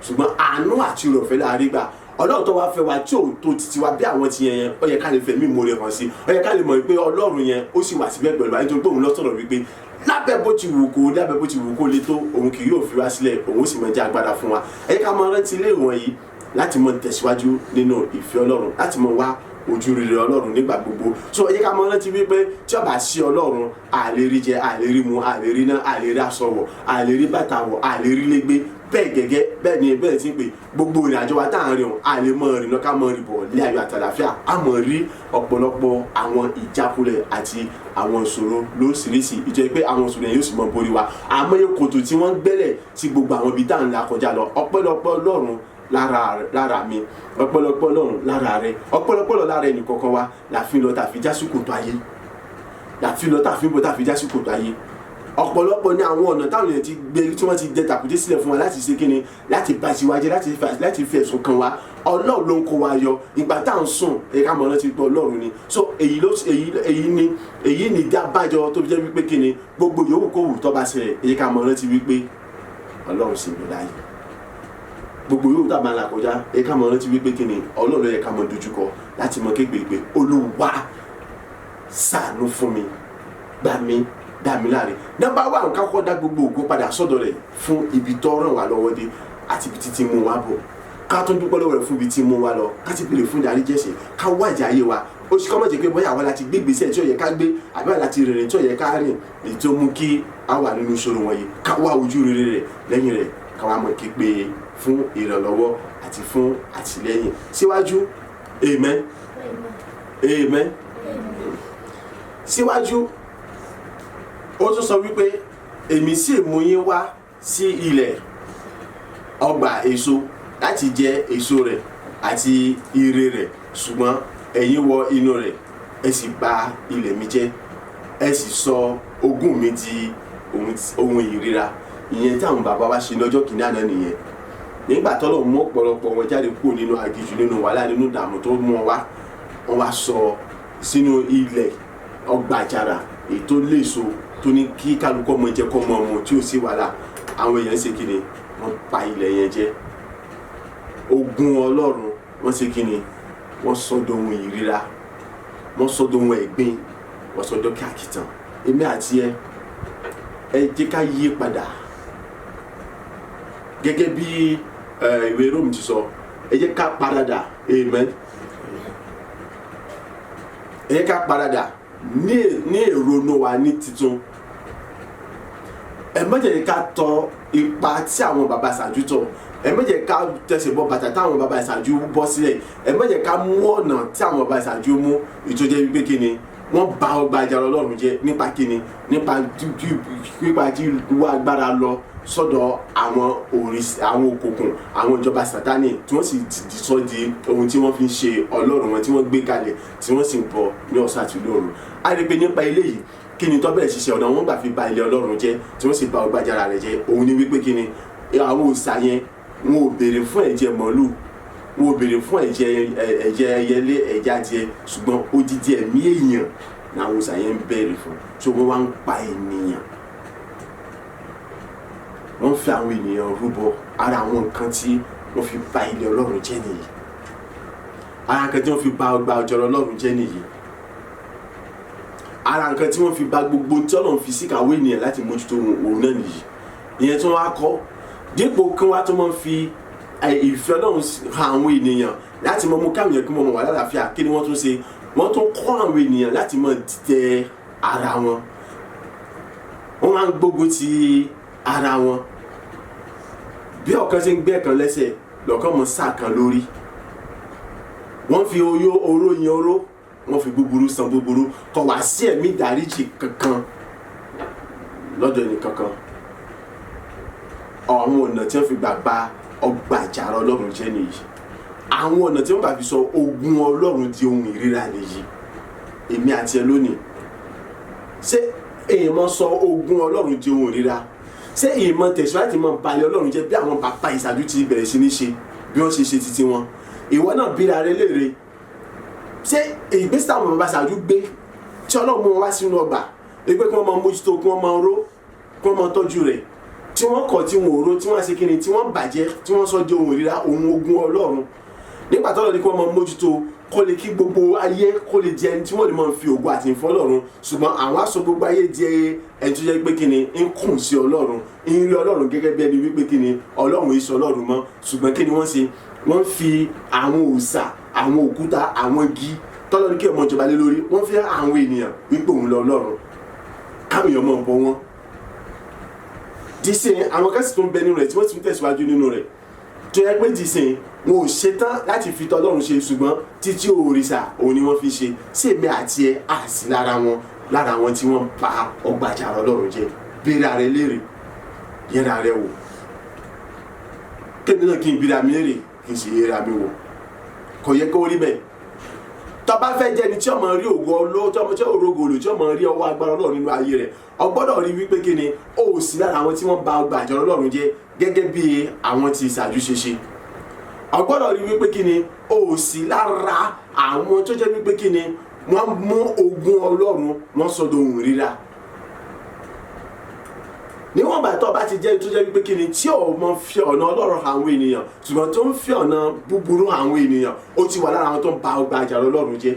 ṣùgbọ́n àánú àti ìrọ̀fẹ́ la rí gbà. Ọlọ́run tó wá fẹ́ wa tí ò tó títí wa bí àwọn ti yẹn yẹn, ó yẹ ká lè fẹ̀mí ìmoore hàn sí. Ó yẹ ká lè mọ̀ pé Ọlọ́run yẹn ó sì wà síbẹ̀ pẹ̀lú wa, nítorí pé òun ló sọ̀rọ̀ wípé lábẹ́ bó ti wù kó, lábẹ́ bó ti wù kó le tó, òun kì yóò fi wá sílẹ̀, òun sì máa jẹ́ agbára fún wa. Ẹ jẹ́ ká máa rántí ilé ìwọ̀nyí láti mọ tẹ̀síwájú nínú ìfẹ́ Ọlọ́run, láti mọ wá ojú rere Ọlọ́run nígbà gbogbo. So ẹ jẹ́ ká máa rántí wípé tí ó bá sí Ọlọ́run, a lè rí jẹ, a lè rí mu, a lè rí ná, a lè rí aṣọ wọ̀, a lè rí bàtà wọ̀, a lè rí lé gbé. Bẹ́ẹ̀ gẹ́gẹ́ bẹ́ẹ̀ ni bẹ́ẹ̀ ti ń pè gbogbo ìrìn àjò wa tá à ń rìn, a lè mọ rìn lọ ká mọ rìn bọ̀ ní ayọ̀ àtàlàfíà. A mọ̀ rí ọ̀pọ̀lọpọ̀ àwọn ìjákulẹ̀ àti àwọn ìṣòro lóríṣiríṣi, ìjẹ́ pé àwọn ìṣòro yẹn yóò sì mọ borí wa. Àmọ́ iye kòtò tí wọ́n ń gbẹ́lẹ̀ tí gbogbo àwọn ibi tá à ń la kọjá lọ, ọpẹ́lọpẹ́ Ọlọ́run lára mi, ọpẹ́lọpẹ́ Ọlọ́run lára rẹ, ọpẹ́lọpẹ́ Ọlọ́run lára ẹnì kọ̀ọ̀kan wa, làfi lọ tàfi já sí kòtò ayé, làfi lọ tàfi bọ̀ tàfi já sí kòtò ayé. Ọ̀pọ̀lọpọ̀ ní àwọn ọ̀nà táwọn èèyàn ti gbé tí wọ́n ti dẹ tàkúté sílẹ̀ fún wa láti ṣe kíni, láti bá tiwa jẹ́, láti fi ẹ̀sùn kan wa. Ọlọ́run ló ń kó wa yọ. Ìgbà tá à ń sùn, ẹ ká mọ̀ rántí pé Ọlọ́run ni. So èyí ló èyí èyí ni èyí ni dábàjọ tó fi jẹ́ wípé kíni, gbogbo yòówù kó wù tó bá ṣẹlẹ̀, èyí ká mọ̀ rántí wípé Ọlọ́run sì ń bẹ láàyè. Gbogbo yòówù tá a máa là kọjá, ẹ ká mọ̀ rántí wípé kíni, Ọlọ́run ló yẹ ká mọ̀ dojúkọ láti mọ̀ kégbè pé Olúwa ṣàánú fún mi, gbà mí, dá mi láre. Number one, ká kọ́kọ́ dá gbogbo ògo padà sọ́dọ̀ rẹ̀ fún ibi tó ràn wá lọ́wọ́ dé àti ibi títí mú wa bọ̀. Ká tún dúpẹ́ lọ́wọ́ rẹ̀ fún ibi tí mú wa lọ, ká sì béèrè fún ìdáríjì ẹ̀ṣẹ̀, ká wájà ayé wa. Ó sì kọ́ mọ̀ jẹ́ pé bóyá àwa láti gbé ìgbésẹ̀ tí ó yẹ ká gbé, àbí àwa láti rìnrìn tí ó yẹ ká rìn, èyí tó mú kí a wà nínú ìṣòro wọ̀nyí. Ká wá ojú rere rẹ̀ lẹ́yìn rẹ̀, ká wá mọ̀ kí pé fún ìrànlọ́wọ́ àti fún àtìlẹ́yìn síwájú. Amen, amen. Síwájú, ó tún sọ wípé èmi sì mú yín wá sí ilẹ̀ ọgbà èso láti jẹ èso rẹ̀ àti ire rẹ̀, ṣùgbọ́n ẹ̀yin wọ inú rẹ̀, ẹ sì bà ilẹ̀ mi jẹ́, ẹ sì sọ ogún mi di ohun ìríra. Ìyẹn tí àwọn bàbá wa ṣe lọ́jọ́ kìíní àná nìyẹn. Nígbà tọ́lọ̀ mú ọ̀pọ̀lọpọ̀ wọn jáde kúrò nínú aginjù, nínú wàhálà, nínú ìdààmú tó mú wọn wá, wọn wá sọ sínú ilẹ̀ ọgbà àjàrà èyí tó léso, tó ní kí kálukú ọmọ jẹ kọ́ ọmọ ọmọ tí ò sí wàhálà. Àwọn èèyàn ṣe kíni? Wọ́n bà ilẹ̀ yẹn jẹ́. Ogún Ọlọ́run, wọ́n ṣe kíni? Wọ́n sọ́dọ̀ ohun ìríra, wọ́n sọ́dọ̀ ohun ẹ̀gbin, wọ́n sọ́dọ̀ kí àkìtàn. Èmi àti ẹ, ẹ jẹ́ ká yí padà gẹ́gẹ́ bí ìwé Róòmù ti sọ. Ẹ jẹ́ ká paradà. Amen. Ẹ jẹ́ ká paradà ní èrò wa ní titun. Ẹ má jẹ́ ká tọ ipa tí àwọn baba ṣáájú tọ̀. Ẹ má jẹ́ ká tẹsẹ̀ bọ bàtà táwọn baba ṣáájú bọ́ sílẹ̀. Ẹ má jẹ́ ká mú ọ̀nà tí àwọn baba ṣáájú mú, ìtòjẹ́ wípé kíni, wọ́n bà ọgbà àjàrà Ọlọ́run jẹ́ nípa kíni, nípa wíwá agbára lọ sọ́dọ̀ àwọn òrìṣà, àwọn òkùnkùn, àwọn ìjọba Sátánì, tí wọ́n sì ti sọ di ohun tí wọ́n fi ń ṣe ọlọ́run wọn, tí wọ́n gbé kalẹ̀, tí wọ́n sì ń bọ ní ọ̀sán àti lóru. A rí i pé nípa eléyìí, kí ni tó bẹ̀rẹ̀ ṣiṣẹ́ ọ̀nà wọn gbà fi ba ilé Ọlọ́run jẹ́, tí wọ́n sì bà ọgbà àjàrà rẹ̀ jẹ́? Òun ni wípé kí ni, àwọn òòṣà yẹn, wọn ò béèrè fún ẹ̀jẹ̀ màálù, wọn ò béèrè fún ẹ̀jẹ̀ ẹyẹlé, ẹ̀jẹ̀ adìẹ, ṣùgbọ́n odidi ẹ̀mí èèyàn làwọn òòṣà yẹn ń béèrè fún. So wọ́n wá ń pa ènìyàn, wọ́n fi àwọn ènìyàn rúbọ. Ara àwọn nǹkan tí wọ́n fi bà ilé Ọlọ́run jẹ́ nìyí. Ara nǹkan tí wọ́n fi bà ọgbà ọjọ́ Ọlọ́run jẹ́ nìyí. Ara nǹkan tí wọ́n fi bà gbogbo tí Ọlọ́run fi síkàwé ènìyàn láti mójútó òun náà nìyí. Ìyẹn tí wọ́n á kọ́ dípò kí wọ́n á tún máa fi ìfẹ́ Ọlọ́run hàn àwọn ènìyàn láti mọ mú káwọn èèyàn kí wọ́n mọ̀ wà lálàáfíà, kí ni wọ́n tún ṣe? Wọ́n tún kọ́ àwọn ènìyàn láti máa dìtẹ̀ ara wọn. Wọ́n máa ń gbógun ti ara wọn. Bí ọ̀kan ṣe ń gbé ẹ̀kan lẹ́sẹ̀, lọ́kàn mọ́ sáà kan lórí. Wọ́n fi oyó oró yin oró, wọ́n fi búburú san búburú. Kò wá sí ẹ̀mí ìdáríjì kankan lọ́dọ̀ ẹni kankan. Àwọn ọ̀nà tí wọ́n fi gbà ba ọgbà àjàrà Ọlọ́run jẹ́ nìyí. Àwọn ọ̀nà tí wọ́n gbà fi sọ ogún Ọlọ́run di ohun ìríra nìyí. Èmi àti ẹ lónìí, ṣé èèyàn máa sọ ogún Ọlọ́run di ohun ìríra? Ṣé èèyàn máa tẹ̀síwájú láti máa balẹ̀ Ọlọ́run jẹ́ bí àwọn bàbá ìṣáájú ti bẹ̀rẹ̀ sí ní ṣe, bí wọ́n ṣe ṣe titi wọn? Ìwọ náà bíra rẹ léèrè, ṣé ìgbésẹ̀ àwọn bàbá ìṣáájú gbé tí Ọlọ́run mú wọn wá sínú ọgbà pé kí wọ́n máa mójútó, kí wọ́n máa ró, kí wọ́n máa tọ́jú rẹ̀, tí wọ́n kọ̀, tí wọ́n ò ró, tí wọ́n ṣe kíni, tí wọ́n bàjẹ́, tí wọ́n sọ di ohun ìríra, ohun ogún Ọlọ́run? Nígbà tọ́lọ́ ní kí wọ́n máa mójútó kó lè kí gbogbo ayé kó lè jẹ ẹni tí wọ́n lè máa fi ògo àti ìfọ́ Ọlọ́run, ṣùgbọ́n àwọn aṣọ gbogbo ayé di ẹni tó jẹ́ pé kí ni ń kùn sí Ọlọ́run, ń rí Ọlọ́run gẹ́gẹ́ bí ẹni wípé kí ni Ọlọ́run ìṣ Ọlọ́run mọ́. Ṣùgbọ́n kí ni wọ́n ṣe? Wọ́n fi àwọn òòṣà, àwọn òkúta, àwọn igi tọ́lọ́ ní kí ọmọ ìjọba lé lórí, wọ́n fi àwọn ènìyàn wípé òun lọ Ọlọ́run, káwọn èèyàn máa bọ wọ́n. Dísìn àwọn kan sì tún bẹ nínú rẹ̀ tí wọ́n sì tún tẹ̀síwájú nínú rẹ̀, tó yẹ pé dísìn wọn ò ṣetán láti fi tọ́lọ́run ṣe, ṣùgbọ́n títí òrìṣà òun ni wọ́n fi ṣe. Sí èmi àti ẹ àsì lára wọn, lára wọn tí wọ́n bà ọgbà àjàrà Ọlọ́run jẹ́? Béèrè ààrẹ léèrè, yẹra rẹ wò. Kémi náà kí n bíra mi léèrè, kí n sì yẹra mi wò. Kò yẹ kó rí bẹ́ẹ̀. Tó bá fẹ́ jẹ́ ẹni tí ó máa rí ògo Ọlọ́run, tí ọmọ tí ó rogo lò, tí ó máa rí ọwọ́ agbára Ọlọ́run nínú ayé rẹ̀, o gbọ́dọ̀ rí wípé kí ni ó sì lára àwọn tí wọ́n bà ọgbà àjàrà Ọlọ́run jẹ́ gẹ́gẹ́ bí àwọn tí ìṣáájú ṣe ṣe. O gbọ́dọ̀ rí wípé kí ni ó sì lára àwọn tó jẹ́ wípé kí ni wọ́n mú ogun Ọlọ́run wọ́n sọ dohun ríra. Níwọ̀n bá tó bá ti jẹ́ tó jẹ́ wípé kí ni tí ò mọ fi ọ̀nà Ọlọ́run àwọn ènìyàn, ṣùgbọ́n tó ń fi ọ̀nà búburú àwọn ènìyàn, ó ti wà lára àwọn tó ń ba ọgbà àjàrà Ọlọ́run jẹ́.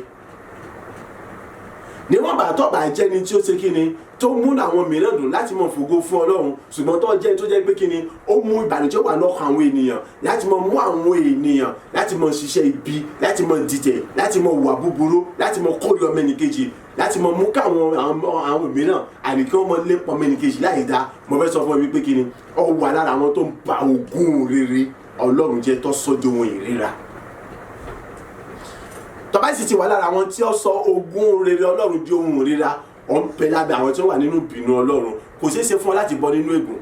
Níwọ̀n bá tó bá jẹ́ ni tí ó ṣe kí ni tó mú àwọn mìíràn dùn láti mọ fògo fún Ọlọ́run, ṣùgbọ́n tó jẹ́ tó jẹ́ pé kí ni ó mú ìbànújẹ́ wà lọ́kàn àwọn ènìyàn, láti mọ mú àwọn ènìyàn láti mọ ṣiṣẹ́ ibi, láti mọ dìtẹ̀, láti mọ wà búburú, láti mọ kórè ọmọ ẹnìkejì, láti mọ mú káwọn àwọn mìíràn àní kí wọ́n mọ lépa ọmọ ẹnìkejì láì dá. Mo fẹ́ sọ fún ẹ wípé kí ni ó wà lára àwọn tó ń ba ogún rere Ọlọ́run jẹ́, tó sọ di ohun ìríra. Tó bá sì ti wà lára àwọn tí ó sọ ogún rere Ọlọ́run di ohun ìríra, ó ń bẹ lábẹ́ àwọn tí ó wà nínú ìbínú Ọlọ́run. Kò ṣeé ṣe fún ọ láti bọ́ nínú ègún,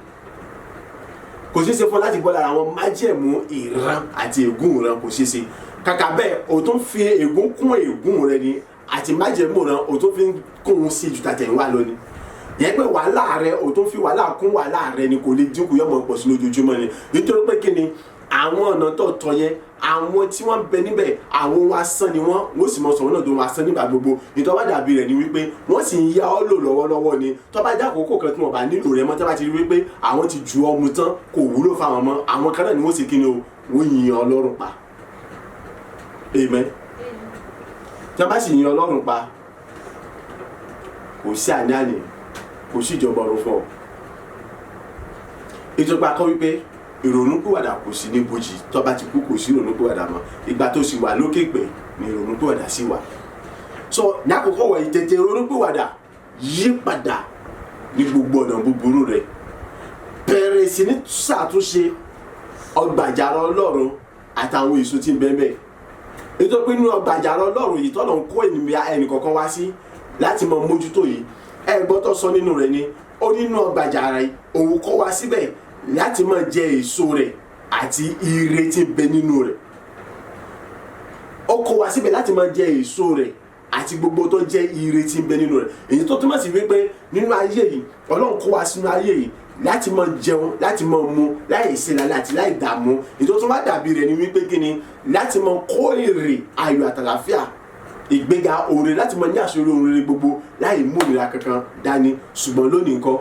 kò ṣeé ṣe fún ọ láti bọ́ lára àwọn májẹ̀mú ìran àti ègún ìran, kò ṣeé ṣe. Kàkà bẹ́ẹ̀, o tún fi ègún kún ègún rẹ ni, àti májẹ̀mú ìran o tún fi kún un sí ju tàtẹ̀yìnwá lọ ni. Yẹn pé wàhálà rẹ, o tún fi wàhálà kún wàhálà rẹ ni, kò lè dínkù, yọmọ pọ̀ sí lójoojúmọ́ ni. Nítorí pé kí ni àwọn ọ̀nà tó tọ́ yẹn, àwọn tí wọ́n bẹ níbẹ̀, àwọn ohun asán ni wọ́n, wọ́n sì mọ sọ̀rọ̀ náà tó ohun asán nígbà gbogbo. Nítorí wọ́n dàbí rẹ̀ ni wípé wọ́n sì ń yá ọ́ lò lọ́wọ́lọ́wọ́ ni. Tó bá jẹ́ àkókò kan tí wọ́n bá nílò rẹ̀ mọ́, tó bá ti rí wípé àwọn ti ju ọmú tán, kò wúlò fáwọn mọ́, àwọn kan náà ni wọ́n sì kí ni o, wọ́n yin Ọlọ́run pa. Amen. Tí wọ́n bá sì yin Ọlọ́run pa, kò sí àní-àní, kò sí ìjọba ọ̀run fún ọ. Ìjọba kọ́ wípé ìrònúpìwàdà kò sí ní bojì. Tó bá ti kú, kò sí ìrònúpìwàdà mọ́. Ìgbà tó sì wà lókè pẹ̀ ni ìrònúpìwàdà sì wà. So ní àkókò wọ̀nyí, tètè ìrònúpìwàdà, yí padà ní gbogbo ọ̀nà búburú rẹ̀, bẹ̀rẹ̀ sí ní ṣàtúnṣe ọgbà àjàrà Ọlọ́run àtàwọn èso tí ń bẹ bẹ́ẹ̀. Nítorí pé nínú ọgbà àjàrà Ọlọ́run yìí tọ́lọ̀ ń kó ènìyàn ẹnìkọ̀ọ̀kan wá sí láti mọ mójútó yìí, ẹ gbọ́ tó sọ nínú rẹ̀ ni ó nínú ọgbà àjàrà yìí, òun kọ́ wá síbẹ̀ láti máa jẹ èso rẹ̀ àti ire tí ń bẹ nínú rẹ̀. Ó kó wá síbẹ̀ láti máa jẹ èso rẹ̀ àti gbogbo tó jẹ́ ire tí ń bẹ nínú rẹ̀. Èyí tó túmọ̀ sí wípé nínú ayé yìí, Ọlọ́run kó wá sínú ayé yìí láti máa jẹun, láti máa mu láì ṣe lálẹ́ àti láì dààmú. Èyí tó tún wá dàbí rẹ̀ ni wípé kí ni láti máa kó èrè ayọ̀ àtàlàfíà, ìgbéga oore, láti máa ní àṣírí ohun rere gbogbo láì mú ìnira kankan dání. Ṣùgbọ́n lónìí ńkọ́,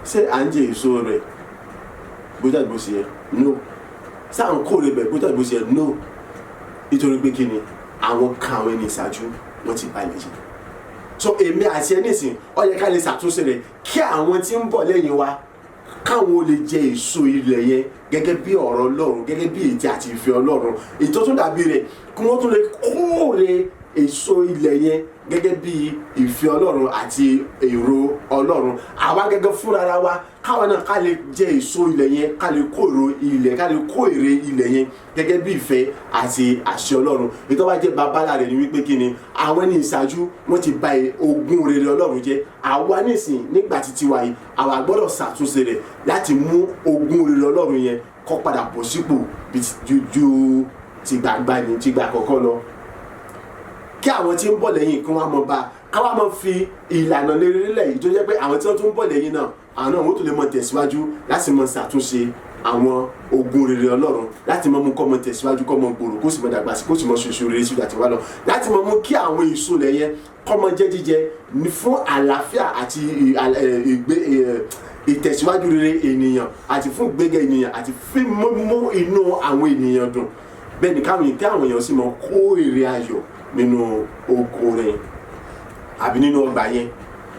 ṣé à ń jẹ èso rẹ̀ bó tàbí bó ṣe yẹ? No. Ṣé à ń kórè bẹ̀ bó tàbí bó ṣe yẹ? No. Nítorí pé kí ni àwọn kan, àwọn ẹni ìṣáájú, wọ́n ti balẹ̀ jẹ́. So èmi àti ẹni sìn, ó yẹ ká lè ṣàtúnṣe rẹ̀ kí àwọn tí ń bọ̀ lẹ́yìn wa káwọn ó lè jẹ èso ilẹ̀ yẹn gẹ́gẹ́ bí ọ̀rọ̀ Ọlọ́run, gẹ́gẹ́ bí ètí àti ìfẹ́ Ọlọ́run. Èyí tó tún dàbí rẹ̀, kí wọ́n tún lè kórè èso ilẹ̀ yẹn gẹ́gẹ́ bí ìfẹ́ Ọlọ́run àti èrò Ọlọ́run. Àwa gẹ́gẹ́ fúnra wa, káwọn náà ká lè jẹ èso ilẹ̀ yẹn, ká lè kórè ilẹ̀, ká lè kó èrè ilẹ̀ yẹn gẹ́gẹ́ bí ìfẹ́ àti àṣẹ Ọlọ́run. Èyí tó bá jẹ́ babalá rẹ̀ ni wípé kí ni àwọn ẹni ìṣáájú wọ́n ti bà ogún rere Ọlọ́run jẹ́. Àwa nísìn nígbà títí wa yìí, àwa gbọ́dọ̀ ṣàtúnṣe rẹ̀ láti mú ogún rere Ọlọ́run yẹn kó padà bọ̀ sípò bí ju tìgbàgbà ní tìgbà àkọ́kọ́ lọ, kí àwọn tí ń bọ̀ lẹ́yìn kí wọ́n mọ̀ bá káwá mọ̀ fi ìlànà lérí lẹ̀ yìí, tó jẹ́ pé àwọn tí wọ́n tún ń bọ̀ lẹ́yìn náà, àwọn náà wọ́n tún lè mọ̀ tẹ̀síwájú láti mọ̀ ṣàtúnṣe àwọn ogún rere Ọlọ́run, láti mọ̀ mú kó mọ̀ tẹ̀síwájú, kó mọ̀ gbòòrò, kó sì mọ̀ dàgbà sí, kó sì mọ̀ ṣoṣo rere síbi àti wá lọ, láti mọ̀ mú kí àwọn èso lẹ̀ yẹn kó mọ̀ jẹ́ jíjẹ fún àlàáfíà àti ìgbé ìtẹ̀síwájú rere ènìyàn àti fún ìgbéga ènìyàn àti fún mímú inú àwọn ènìyàn dùn. Bẹ́ẹ̀ ni káwọn kí àwọn èèyàn sì mọ kó èrè ayọ̀ nínú oko rẹ̀ àbí nínú ọgbà yẹn.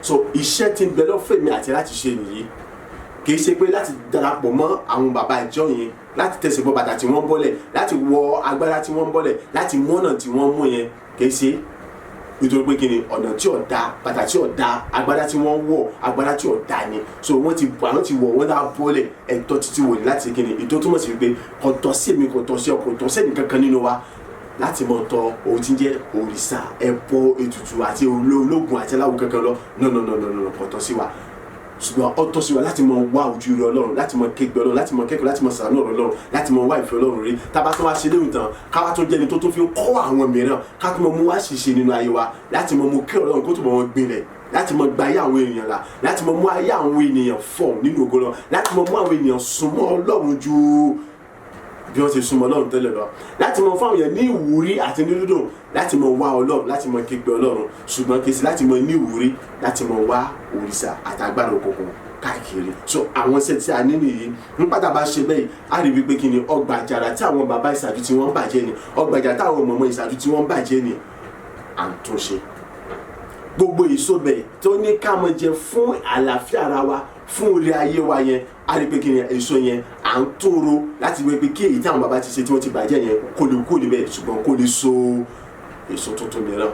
So iṣẹ́ tí ń bẹ lọ́fẹ̀ẹ́ mi àti láti ṣe nìyí. Kì í ṣe pé láti darapọ̀ mọ́ àwọn bàbá ìjọ yẹn, láti tẹ̀sẹ̀ bọ bàtà tí wọ́n bọ́lẹ̀, láti wọ agbára tí wọ́n bọ́lẹ̀, láti mú ọ̀nà tí wọ́n mú yẹn. Kì í ṣe nítorí pé kíni ọ̀nà tí ò da, bàtà tí ò da, agbára tí wọ́n wọ̀, agbára tí ò da ni. So wọ́n ti àwọn ti wọ̀ wọ́n náà bọ́lẹ̀. Ẹ̀tọ́ títí wò ní láti kíni ìtọ́ túmọ̀ sí wípé kò tọ́ sí èmi, kò tọ́ sí ọ, kò tọ́ sẹ́ni kankan nínú wa láti mọ̀ tọ̀ ohun tí ń jẹ́ òrìṣà, ẹbọ, ètùtù àti ológun àti aláwo kankan lọ. No, no, no, no, no, kò tọ́ sí wa. Ṣùgbọ́n ó tọ́ sí wa láti mọ wá ojú rẹ Ọlọ́run, láti mọ kégbé Ọlọ́run, láti mọ kẹ́kọ̀ọ́, láti mọ sàánú ọ̀rọ̀ Ọlọ́run, láti mọ wá ìfẹ́ Ọlọ́run rí. Tábà tó wá ṣe léwu tán, káwá tó jẹ́ni tó tó fi ń kọ́ àwọn mìíràn, ká tó mọ mú wá ṣìṣe nínú ayé wa, láti mọ mú kí Ọlọ́run kó tó mọ wọn gbinlẹ̀, láti mọ gba ayé àwọn ènìyàn là, láti mọ mú ayé àwọn ènìyàn fọ̀ nínú ògo lọ, láti mọ mú àwọn ènìyàn súnmọ́ Ọlọ́run ju bí wọ́n ti súnmọ́ Ọlọ́run tẹ́lẹ̀ lọ, láti mọ fáwọn èèyàn ní ìwúrí àti ní dídùn, láti mọ wá Ọlọ́run, láti mọ kígbe Ọlọ́run. Ṣùgbọ́n kì í ṣe láti mọ ní ìwúrí láti mọ wá òrìṣà àtàgbàrà òkùnkùn káàkiri. So àwọn iṣẹ́ tí a ní nìyí. Nípa tá a bá ṣe bẹ́ẹ̀, a rí wípé kí ni ọgbà àjàrà tí àwọn bàbá ìṣáájú tí wọ́n ń bàjẹ́ ni, ọgbà àjàrà táwọn mọ̀mọ́ ìṣáájú tí wọ́n ń bàjẹ́ ni à ń tún ṣe. Gbogbo èso bẹ̀ tó ní ká mọ jẹ fún àlàáfíà ara wa, fún orí ayé wa yẹn, a rí pé kí ni èso yẹn à ń tóro láti wí pé kí èyí tí àwọn bàbá ti ṣe tí wọ́n ti bàjẹ́ yẹn kó lè kó níbẹ̀, ṣùgbọ́n kó lè so èso tuntun mìíràn,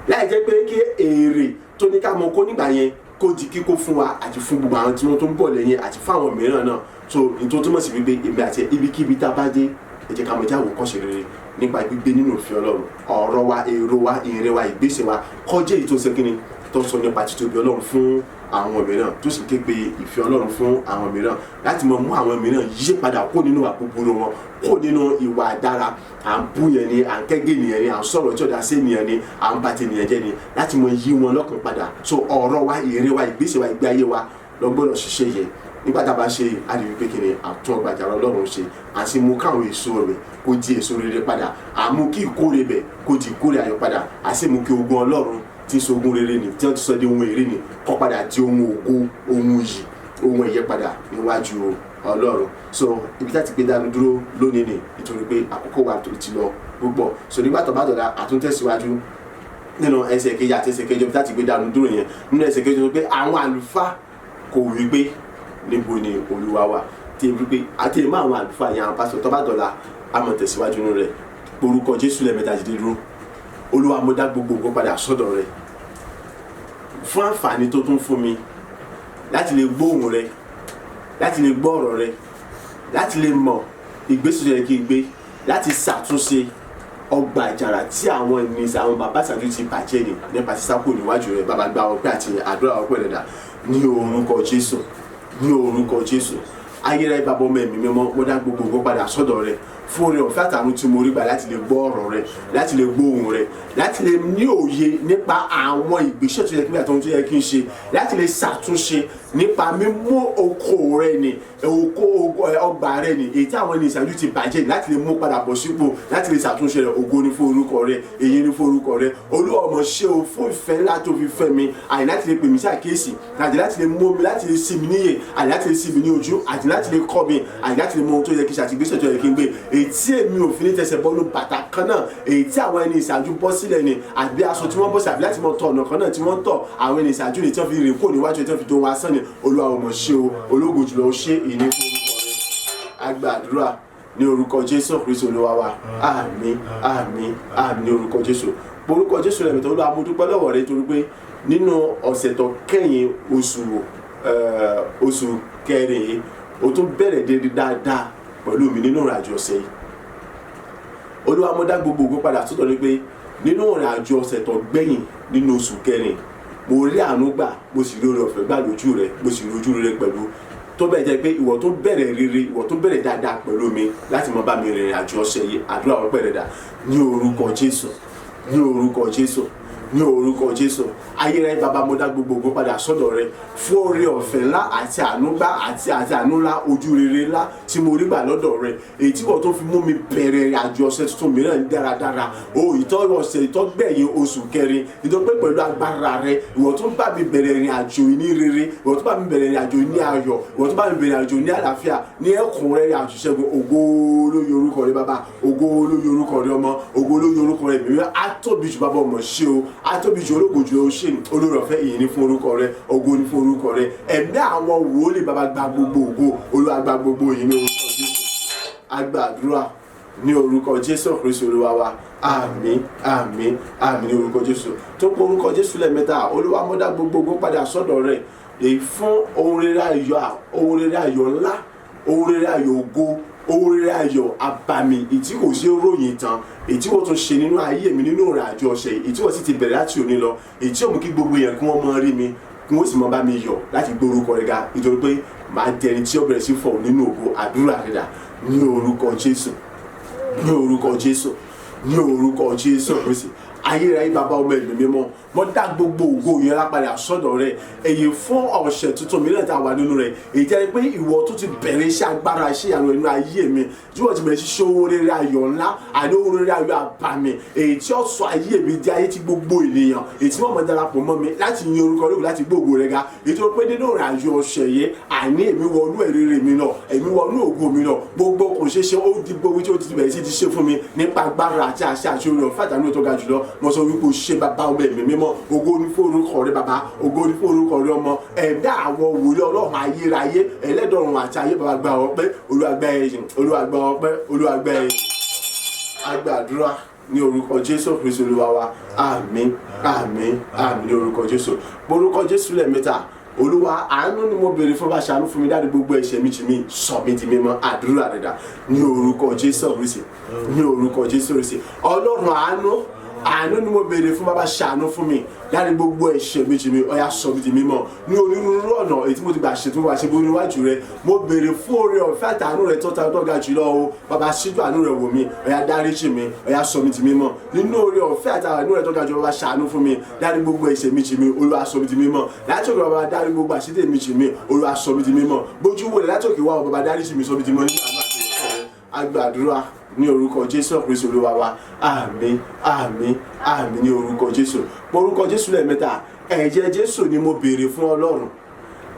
láì jẹ́ pé kí èrè tó ní ká mọ kó nígbà yẹn kó di kíkó fún wa àti fún gbogbo àwọn tí wọ́n tó ń bọ̀ lẹ́yìn àti fún àwọn mìíràn náà. So nítorí túmọ̀ sí wípé èmi àti ibikíbi tá a bá dé, ẹ jẹ́ ká mọ jáwọ́ kọ́ṣe rere nípa gbígbé nínú òfin Ọlọ́run. Ọ̀rọ̀ wa, èrò wa, ìrìn wa, ìgbésẹ̀ wa kọjá èyí tó ṣe kíni tó sọ nípa títóbi Ọlọ́run fún àwọn mìíràn, tó sì ké pe ìfẹ́ Ọlọ́run fún àwọn mìíràn, láti mọ mú àwọn mìíràn yí padà kó nínú àbúburú wọn, kó nínú ìwà dára à ń bú yẹn ni, à ń kẹ́gẹ́ nìyẹn ni, à ń sọ̀rọ̀ tí ọ̀dà sí nìyẹn ni, à ń bà ti nìyẹn jẹ́ ni, láti mọ yí wọn lọ́kàn padà. So ọ̀rọ̀ wa, ìrìn wa, ìgbésẹ̀ wa, ìgbé ayé wa lọ gbọ́dọ̀ ṣiṣẹ́ yẹn. Nígbà tá a bá ṣe, a lè rí pé kíni àtún ọgbà àjàrà Ọlọ́run ṣe, àti mú káwọn èso rẹ̀ kó di èso rere padà, àmú kí ìkórè bẹ̀ kó di ìkórè ayọ̀ padà, àti mú kí ogun Ọlọ́run tí ń sogun rere ni tí wọ́n ti sọ di ohun èrè ni kó padà di ohun ògo, ohun iyì, ohun ẹ̀yẹ padà níwájú Ọlọ́run. So ibi tá ti gbé dánu dúró lónìí ni, nítorí pé àkókò wa tó ti lọ púpọ̀. So nígbà tó bá dọ̀la, àtúntẹ̀síwájú nínú ẹsẹ̀ kejì àti ẹsẹ̀ kejì. Ibi tá ti gbé dánu dúró yẹn nínú ẹsẹ̀ kejì pé àwọn àlùfáà kò wí pé níbo ni Olúwa wà, tí ebi pé àti èèmọ àwọn àlùfáà yẹn, àwọn pásítọ̀. Tó bá dọ̀la, a máa tẹ̀síwájú nínú rẹ̀. Orúkọ Jésù lẹ́ẹ̀mẹ́ta jìdí dúró. Olúwa, mo dá gbogbo ògo padà sọ́dọ̀ rẹ fún àǹfààní tó tún fún mi láti lè gbóhùn rẹ, láti lè gbọ́ ọ̀rọ̀ rẹ, láti lè mọ ìgbésẹ̀ tó yẹ kí n gbé láti ṣàtúnṣe ọgbà àjàrà tí àwọn ènìyàn, àwọn bàbá ìṣáájú ti bàjẹ́ ni nípa sísá kúrò níwájú rẹ. Bàbá, gba ọpẹ́ àti àdúrà ọpẹ́ rẹ dà ní orúkọ Jésù, ní orúkọ Jésù. Ayérayé, Bàbá, Ọmọ, Ẹ̀mí Mímọ́, mo dá gbogbo ògo padà sọ́dọ̀ rẹ fún oore ọ̀fẹ́ àtàwọn tí mo rí gbà láti lè gbọ́ ọ̀rọ̀ rẹ, láti lè gbọ́ ohùn rẹ, láti lè ní òye nípa àwọn ìgbésẹ̀ tó yẹ kí n àtọ́hún tó yẹ kí n ṣe, láti lè ṣàtúnṣe nípa mímú oko rẹ ni, oko ọgbà rẹ ni, èyí tí àwọn ènìyàn ìṣáájú ti bàjẹ́, láti lè mú padà bọ̀ sípò, láti lè ṣàtúnṣe rẹ. Ògo ni fún orúkọ rẹ, èyí ni fún orúkọ rẹ. Olúwa, ọmọ ṣé o fún ìfẹ́ ńlá tó fi fẹ́ mi, àyè láti lè pè mí sí àkíyèsí, àti láti lè mú mi, láti lè sí mi níyè, àyè láti lè sí mi ní ojú, àti láti lè kọ́ mi, àyè láti lè mọ ohun tó yẹ kí n ṣe àti ìgbésẹ̀ tó yẹ kí n gbé, èyí tí èmi ò fi ní tẹsẹ̀ bọ́nú bàtà kan náà èyí tí àwọn ẹni ìṣáájú bọ́ sílẹ̀ ni, àbí aṣọ tí wọ́n bọ́ sí, àbí láti mọ tọ ọ̀nà kan náà tí wọ́n tọ̀ àwọn ẹni ìṣáájú ni, tí wọ́n fi rìn kúrò níwájú, tí wọ́n fi tó wọn asán ni. Olúwa, ọmọ ṣé o, ológo jùlọ, ó ṣe ìní fún orúkọ rẹ. A gbàdúrà ní orúkọ Jésù Kristu Olúwa wa. Àmín, àmín, àmín ní orúkọ Jésù. Orúkọ Jésù rẹ̀ mẹ́ta. Olúwa, mo dúpẹ́ lọ́wọ́ rẹ torí pé nínú ọ̀sẹ̀ tó kẹ́yìn oṣù kẹrin yìí, o tún bẹ̀rẹ̀ dédé dáadáa pẹ̀lú mi nínú ìrìnàjò ọ̀sẹ̀ yìí. Olúwa, mo dá gbogbo ògo padà sọ́dọ̀ ni pé nínú ìrìnàjò ọ̀sẹ̀ tó gbẹ̀yìn nínú oṣù kẹrin, mo rí àánú gbà, mo sì rí oore ọ̀fẹ́ gbà lójú rẹ, mo sì rí ojú rere pẹ̀lú, tó bẹ́ẹ̀ jẹ́ pé ìwọ tó bẹ̀rẹ̀ rere, ìwọ tó bẹ̀rẹ̀ dáadáa pẹ̀lú mi láti mọ bá mi rìnrìn àjò ọ̀sẹ̀ yìí. Àdúrà ọpẹ́ rẹ̀ dà ní orúkọ Jésù, ní orúkọ Jésù. Ní orúkọ Jésù. Ayérayé bàbá, mo dá gbogbo ògo padà sọ́dọ̀ rẹ fún oore ọ̀fẹ́ ńlá àti àánú gbá àti àánú ńlá, ojú rere ńlá tí mo rí gbà lọ́dọ̀ rẹ, èyí tí wọ́n tó fi mú mi bẹ̀rẹ̀ ìrìn àjò ọ̀sẹ̀ tuntun mìíràn dáradára o, ìtọ́ ọ̀sẹ̀ ìtọ́gbẹ̀yìn oṣù kẹrin, nítorí pé pẹ̀lú agbára rẹ, ìwọ tó ń bá mi bẹ̀rẹ̀ ìrìn àjò ní rere, ìwọ tó bá mi bẹ̀rẹ̀ ìrìn àjò ní ayọ̀, ìwọ tó bá mi bẹ̀rẹ̀ ìrìn àjò ní àlàáfíà, ní ẹ̀kúnrẹ́rẹ́ àtúnṣẹ́gun. Ògo lórí orúkọ rẹ bàbá, ògo lórí orúkọ rẹ ọmọ, ògo lórí orúkọ rẹ mìíràn. Á tóbi jù bàbá ọmọ ṣe o, á tóbi jù ológo jù o ṣe. Olórí ọ̀fẹ́, ìyìn ní fún orúkọ rẹ, ògo ní fún orúkọ rẹ. Ẹ̀mí àwọn wòólì bàbá, gba gbogbo ògo. Olúwa, gba gbogbo ìyìn ní orúkọ Jésù. A gbàdúrà ní orúkọ Jésù Kristu Olúwa wa. Àmín, àmín, àmín ní orúkọ Jésù. Tó pọ̀ orúkọ Jésù lẹ́ẹ̀mẹ́ta. Olúwa, mo dá gbogbo ògo padà sọ́dọ̀ rẹ̀, èyí fún ohun rere ayọ̀, ohun rere ayọ̀ ńlá, ohun rere ayọ̀ ògo, ohun rere ayọ̀ abàmì ìtí kò sí ròyìn tán, èyí tí wọ́n tún ṣe nínú ayé mi nínú ìrìn àjò ọ̀sẹ̀, èyí tí wọ́n sì ti bẹ̀rẹ̀ láti òní lọ, èyí tí ó mú kí gbogbo èèyàn kí wọ́n mọ rí mi, kí wọ́n sì mọ bá mi yọ̀ láti gbé orúkọ rẹ̀ ga, nítorí pé màá di ẹni tí ó bẹ̀rẹ̀ sí fọ̀ nínú ògo. Àdúrà rẹ̀ dà ní orúkọ Jésù, ní orúkọ Jésù, ní orúkọ Jésù Kristi. Ayérayé bàbá, ọmọ, ẹ̀mí mímọ́, mo dá gbogbo ògo yẹn lápadà sọ́dọ̀ rẹ̀, èyí fún ọ̀sẹ̀ tuntun mìíràn tá a wà nínú rẹ̀, èyí jẹ́ pé ìwọ tó ti bẹ̀rẹ̀ iṣẹ́ agbára, iṣẹ́ ìyanu nínú ayé mi, tí wọ́n ti bẹ̀rẹ̀ ṣiṣẹ́ owó rere ayọ̀ ńlá àní owó rere ayọ̀ àbàmì, èyí tí ó sọ ayé mi di ayé tí gbogbo ènìyàn, èyí tí wọ́n mọ̀ darapọ̀ mọ́ mi láti yin orúkọ rẹ̀, láti gbé ògo rẹ̀ ga, èyí tó pé nínú ìrìn àjò ọ̀sẹ̀ yìí, àní èmi wọnú èrè mi náà, èmi wọnú ògo mi náà. Gbogbo kò ṣeé ṣe, ó di gbogbo tí ó ti bẹ̀rẹ̀ sí ti ṣe fún mi nípa agbára àti àṣẹ àti oore ọ̀fẹ́ àtàánú tó ga jùlọ. Mo sọ wípé o ṣe bàbá, ọmọ, ẹ̀mí mímọ́. Ògo ní fún orúkọ rẹ bàbá, ògo ní fún orúkọ rẹ ọmọ. Ẹ̀dá àwọn wòlíì Ọlọ́run ayérayé, ẹlẹ́dọ̀run àti ayé bàbá, gba ọpẹ́. Olúwa, gba ẹ̀yìn. Olúwa, gba ọpẹ́. Olúwa, gba ẹ̀yìn. A gbàdúrà ní orúkọ Jésù Kristu Olúwa wa. Àmín, àmín, àmín ní orúkọ Jésù. Orúkọ Jésù lẹ́ẹ̀mẹ́ta. Olúwa, àánú ni mo béèrè fún, bá ṣàánú fún mi, dáàdi gbogbo ẹ̀ṣẹ̀ mi jì mí, sọ mí di mímọ́. Àdúrà rẹ̀ dà ní orúkọ Jésù Kristi, ní orúkọ Jésù Kristi. Ọlọ́run àánú, àánú ni mo béèrè fún, bàbá ṣàánú fún mi, dárí gbogbo ẹ̀ṣẹ̀ mi jì mí, ó yá sọ mí di mímọ́. Ní onírúurú ọ̀nà èyí tí mo ti gbà ṣe, tí mo wá ṣe bó níwájú rẹ, mo béèrè fún oore ọ̀fẹ́ àtàánú rẹ tó ta tó ga jùlọ o. Bàbá, ṣíjú àánú rẹ wò mí, ó yá dáríjì mi, ó yá sọ mí di mímọ́. Nínú oore ọ̀fẹ́ àtàánú rẹ tó ga jùlọ, bàbá ṣàánú fún mi, dárí gbogbo ẹ̀ṣẹ̀ mi jì mí, Olúwa sọ mí di mímọ́. Láti òkè, bàbá, dárí gbogbo àṣírí mi jì mí, Olúwa sọ mí di mímọ́. Bójú wò láti òkè wá o, bàbá, dáríjì mi, sọ mí di mímọ́ nínú àánú àti ìfẹ́ rẹ. A gbàdúrà ní orúkọ Jésù Kristu Olúwa wa. Àmín, àmín, àmín ní orúkọ Jésù. Orúkọ Jésù lẹ́ẹ̀mẹ́ta. Ẹ̀jẹ̀ Jésù ni mo béèrè fún Ọlọ́run,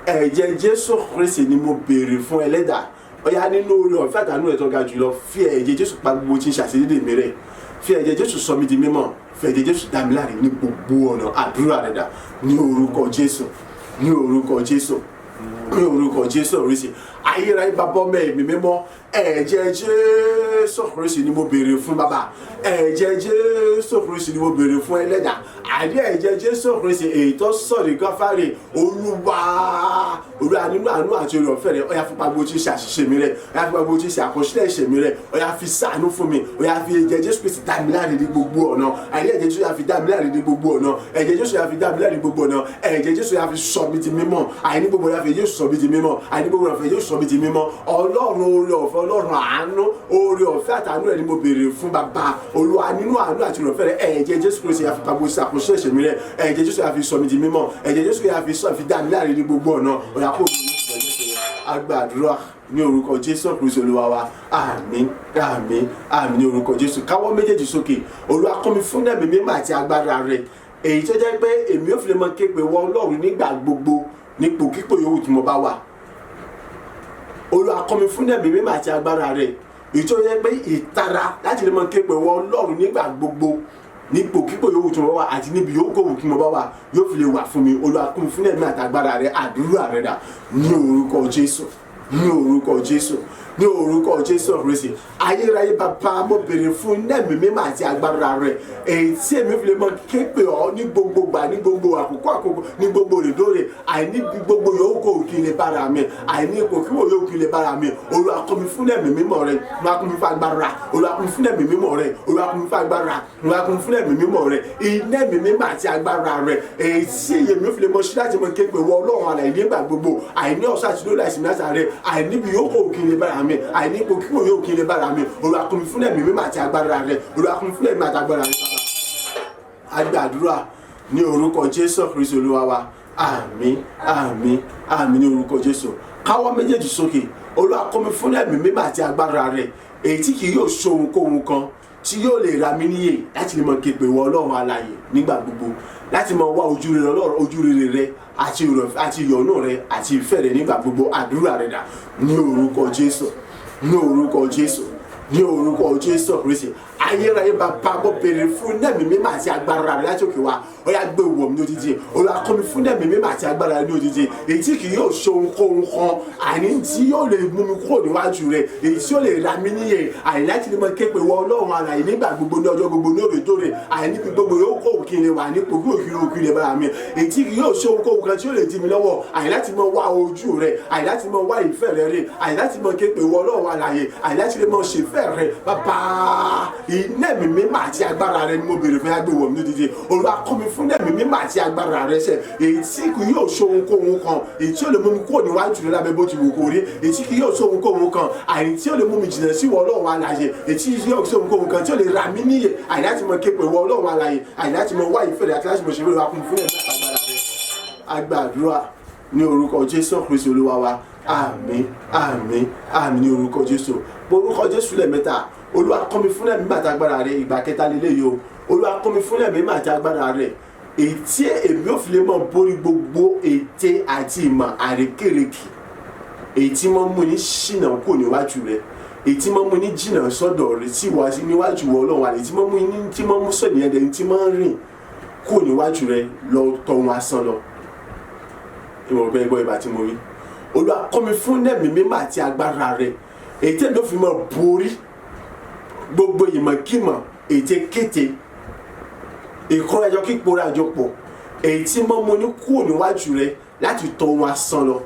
ẹ̀jẹ̀ Jésù Kristi ni mo béèrè fún ẹlẹ́dàá. Ó yá, nínú oore ọ̀fẹ́ àtàánú ẹ̀ tó ga jùlọ, fi ẹ̀jẹ̀ Jésù pa gbogbo tí ń ṣàṣedédé mi rẹ́, fi ẹ̀jẹ̀ Jésù sọ mí di mímọ́, fi ẹ̀jẹ̀ Jésù dá mi láre ní gbogbo ọ̀nà. Àdúrà rẹ̀ dà ní orúkọ Jésù, ní orúkọ Jésù, ní orúkọ Jésù Kristi. Ayérayé bàbá, ọmọ, ẹ̀mí mímọ́, ẹ̀jẹ̀ Jésù Kristi ni mo béèrè fún bàbá, ẹ̀jẹ̀ Jésù Kristi ni mo béèrè fún ẹlẹ́dàá, àní ẹ̀jẹ̀ Jésù Kristi èyí tó sọ̀rọ̀ gáfárì. Olúwa, Olúwa, nínú àánú àti oore ọ̀fẹ́ rẹ̀, ó yá fún gbogbo tí ń ṣe àṣìṣe mi rẹ̀, ó yá fún gbogbo tí ń ṣe àkọsílẹ̀ ẹ̀ṣẹ̀ mi rẹ̀, ó yá fi ṣàánú fún mi, ó yá fi ẹ̀jẹ̀ Jésù Kristi dá mi láre ní gbogbo ọ̀nà. Àní ẹ̀jẹ̀ Jésù yá fi dá mi láre ní gbogbo ọ̀nà. Ẹ̀jẹ̀ Jésù yá fi dá mi láre ní gbogbo ọ̀nà. Ẹ̀jẹ̀ Jésù yá fi sọ mí di mímọ́. Àní gbogbo yá fi Jésù sọ mí di mímọ́. Àní gbogbo yá fi Jésù sọ mí di mímọ́. Ọlọ́run oore ọ̀fẹ́, Ọlọ́run àánú, oore ọ̀fẹ́ àtàánú rẹ̀ ni mo béèrè fún bàbá. Olúwa, nínú àánú àti oore ọ̀fẹ́ rẹ̀, ẹ̀jẹ̀ Jésù Kristi yá fi pa gbogbo ṣàkóso ẹ̀ṣẹ̀ mi rẹ̀. Ẹ̀jẹ̀ Jésù yá fi sọ mí di mímọ́. Ẹ̀jẹ̀ Jésù yá fi sọ fi dá mi láre ní gbogbo ọ̀nà. Ó yá kó a gbàdúrà ní orúkọ Jésù Kristu Olúwa wa. Àmín, àmín, àmín ní orúkọ Jésù. Káwọ́ méjèèjì sókè. Olúwa, kún mi fún ẹ̀mí mímọ́ àti agbára rẹ̀, èyí tó jẹ́ pé èmi ò fi lè mọ képe wọ Ọlọ́run nígbà gbogbo, nípò kípò yòówù tí mo bá wà. Olúwa, kún mi fún ẹ̀mí mímọ́ àti agbára rẹ̀, èyí tó jẹ́ pé ìtara láti lè mọ képe wọ Ọlọ́run nígbà gbogbo, nípò kípò yòówù tí mo bá wà àti níbi yòówù tí mo bá wà, yóò fi lè wà fún mi. Olúwa, kún mi fún ẹ̀mí àti agbára rẹ̀. Àdúrà rẹ̀ dà ní orúkọ Jésù, ní orúkọ Jésù, ní orúkọ Jésù Kristi. Ayérayé bàbá, mo béèrè fún ẹ̀mí mímọ́ àti agbára rẹ̀, èyí tí èmi fi lè mọ képe ọ́ ní gbogbo gbà, ní gbogbo àkókò àkókò, ní gbogbo òrèdóòrè, àìní gbogbo yòówù kò kí n lè bára mi, àìní ipò kí wò yòówù kí n lè bára mi. Olúwa, kún mi fún ẹ̀mí mímọ́ rẹ̀. Olúwa, kún mi fún agbára. Olúwa, kún mi fún ẹ̀mí mímọ́ rẹ̀. Olúwa, kún mi fún agbára. Olúwa, kún mi fún ẹ̀mí mímọ́ rẹ̀, iná ẹ̀mí mímọ́ àti agbára rẹ̀, èyí tí èmi fi lè mọ sí láti mọ képe wọ Ọlọ́run àlàyé nígbà gbogbo, àìní ọ̀sán àti lórí àìsàn náà rẹ̀, àìní bí yòówù kò kí n lè bára mi, àìní ipò kí wò yòówù kí n lè bára mi. Olúwa, kún mi fún ẹ̀mí mímọ́ àti agbára rẹ̀. Olúwa, kún mi fún ẹ̀mí àti agbára rẹ̀. Bàbá, a gbàdúrà. Ní orúkọ Jésù Kristi Olúwa wa. Àmín, àmín, àmín ní orúkọ Jésù. Káwọ́ méjèèjì sókè. Olúwa kọ́ mi fún ẹ̀mí mímọ́ àti agbára rẹ̀, èyí tí kì yóò ṣe ohunkóhun kan tí yóò lè ra mí níyè láti lè mọ képe wọ Ọlọ́run alààyè nígbà gbogbo, láti mọ wá ojú rere Ọlọ́run, ojú rere rẹ àti àti ìyọ́nú rẹ àti ìfẹ́ rẹ nígbà gbogbo. Àdúrà rẹ dà ní orúkọ Jésù, ní orúkọ Jésù, ní orúkọ Jésù Kristi. Ayérayé Bàbá, mo béèrè fún ẹ̀mí mímọ́ àti agbára rẹ láti òkè wá. Ó yá, gbé wọ̀ mí ní òjijì. Olúwa kọ́ mi fún ẹ̀mí mímọ́ àti agbára rẹ ní òjijì, èyí tí kì yóò ṣe ohunkóhun kan, àní tí yóò lè mú mi kúrò níwájú rẹ, èyí tí yóò lè ra mí níyè, àní láti lè mọ képe wọ Ọlọ́run alààyè nígbà gbogbo, ní ọjọ́ gbogbo, ní òrèdóre, àní níbi gbogbo yóò kó òkè lè wà nípò kí òkè òkè lè bára mi, èyí tí kì yóò ṣe ohunkóhun kan tí yóò lè dí mi lọ́wọ́, àní láti mọ wá ojú rẹ, àní láti mọ wá ìfẹ́ rẹ rè, àní láti mọ képe wọ Ọlọ́run alààyè, àní láti lè mọ ṣèfẹ́ rẹ. Bàbá, iná ẹ̀mí mímọ́ àti agbára rẹ ni mo béèrè fún. Yàgbé wọ̀ mí lójijì. Olúwa kọ́ mi fún ẹ̀mí mímọ́ àti agbára rẹ ṣẹ, èyí tí kì yóò ṣe ohunkóhun kan, èyí tí ó lè mú mi kúrò níwájú rẹ lábẹ́ bó ti wù kó rí, èyí tí kì yóò ṣe ohunkóhun kan, àní tí ó lè mú mi jìnnà sí ìwọ Ọlọ́run alààyè, èyí tí yóò ṣe ohunkóhun kan tí ó lè ra mí níyè, àní láti mọ képe ìwọ Ọlọ́run alààyè, àní láti mọ wá ìfẹ́ rẹ àti láti mọ ṣe fẹ́ rẹ. Kún fún ẹ̀mí agbára rẹ. Agbàdúrà ní orúkọ Jésù Kristi Olúwa wa. Àmín, àmín, àmín ní orúkọ Jésù. Orúkọ Jésù lẹ́ẹ̀mẹ́ta. Olúwa kọ́ mi fún ẹ̀mí àti agbára rẹ. Ìgbà kẹta lélẹ́yìí o. Olúwa kọ́ mi fún ẹ̀mí àti agbára rẹ, èyí tí èmi ò fi lè mọ̀ borí gbogbo ète àti ìmọ̀ àrékèrèkè, èyí tí wọ́n mú ní ṣìnà kò níwájú rẹ, èyí tí wọ́n mú ní jìnà sọ́dọ̀ rẹ tí wàá sí níwájú wọ Ọlọ́run, àlè tí wọ́n mú ní tí wọ́n mú sọ̀nìyàn dẹni tí wọ́n rìn kò níwájú rẹ lọ tọ́ wọn asán lọ. Ìwọ̀n bẹ́ẹ̀ gbọ́ ìbá tí mo rí. Olúwa kọ́ mi fún ẹ̀mí mímọ́ àti agbára rẹ, èyí tí èmi ò fi mọ̀ borí gbogbo ìmọ̀kímọ̀, ètekéte, ìkórajọ kíkórajọ pọ̀, èyí tí mọ́ mo ní kúrò níwájú rẹ láti tọ́ wọn asán lọ,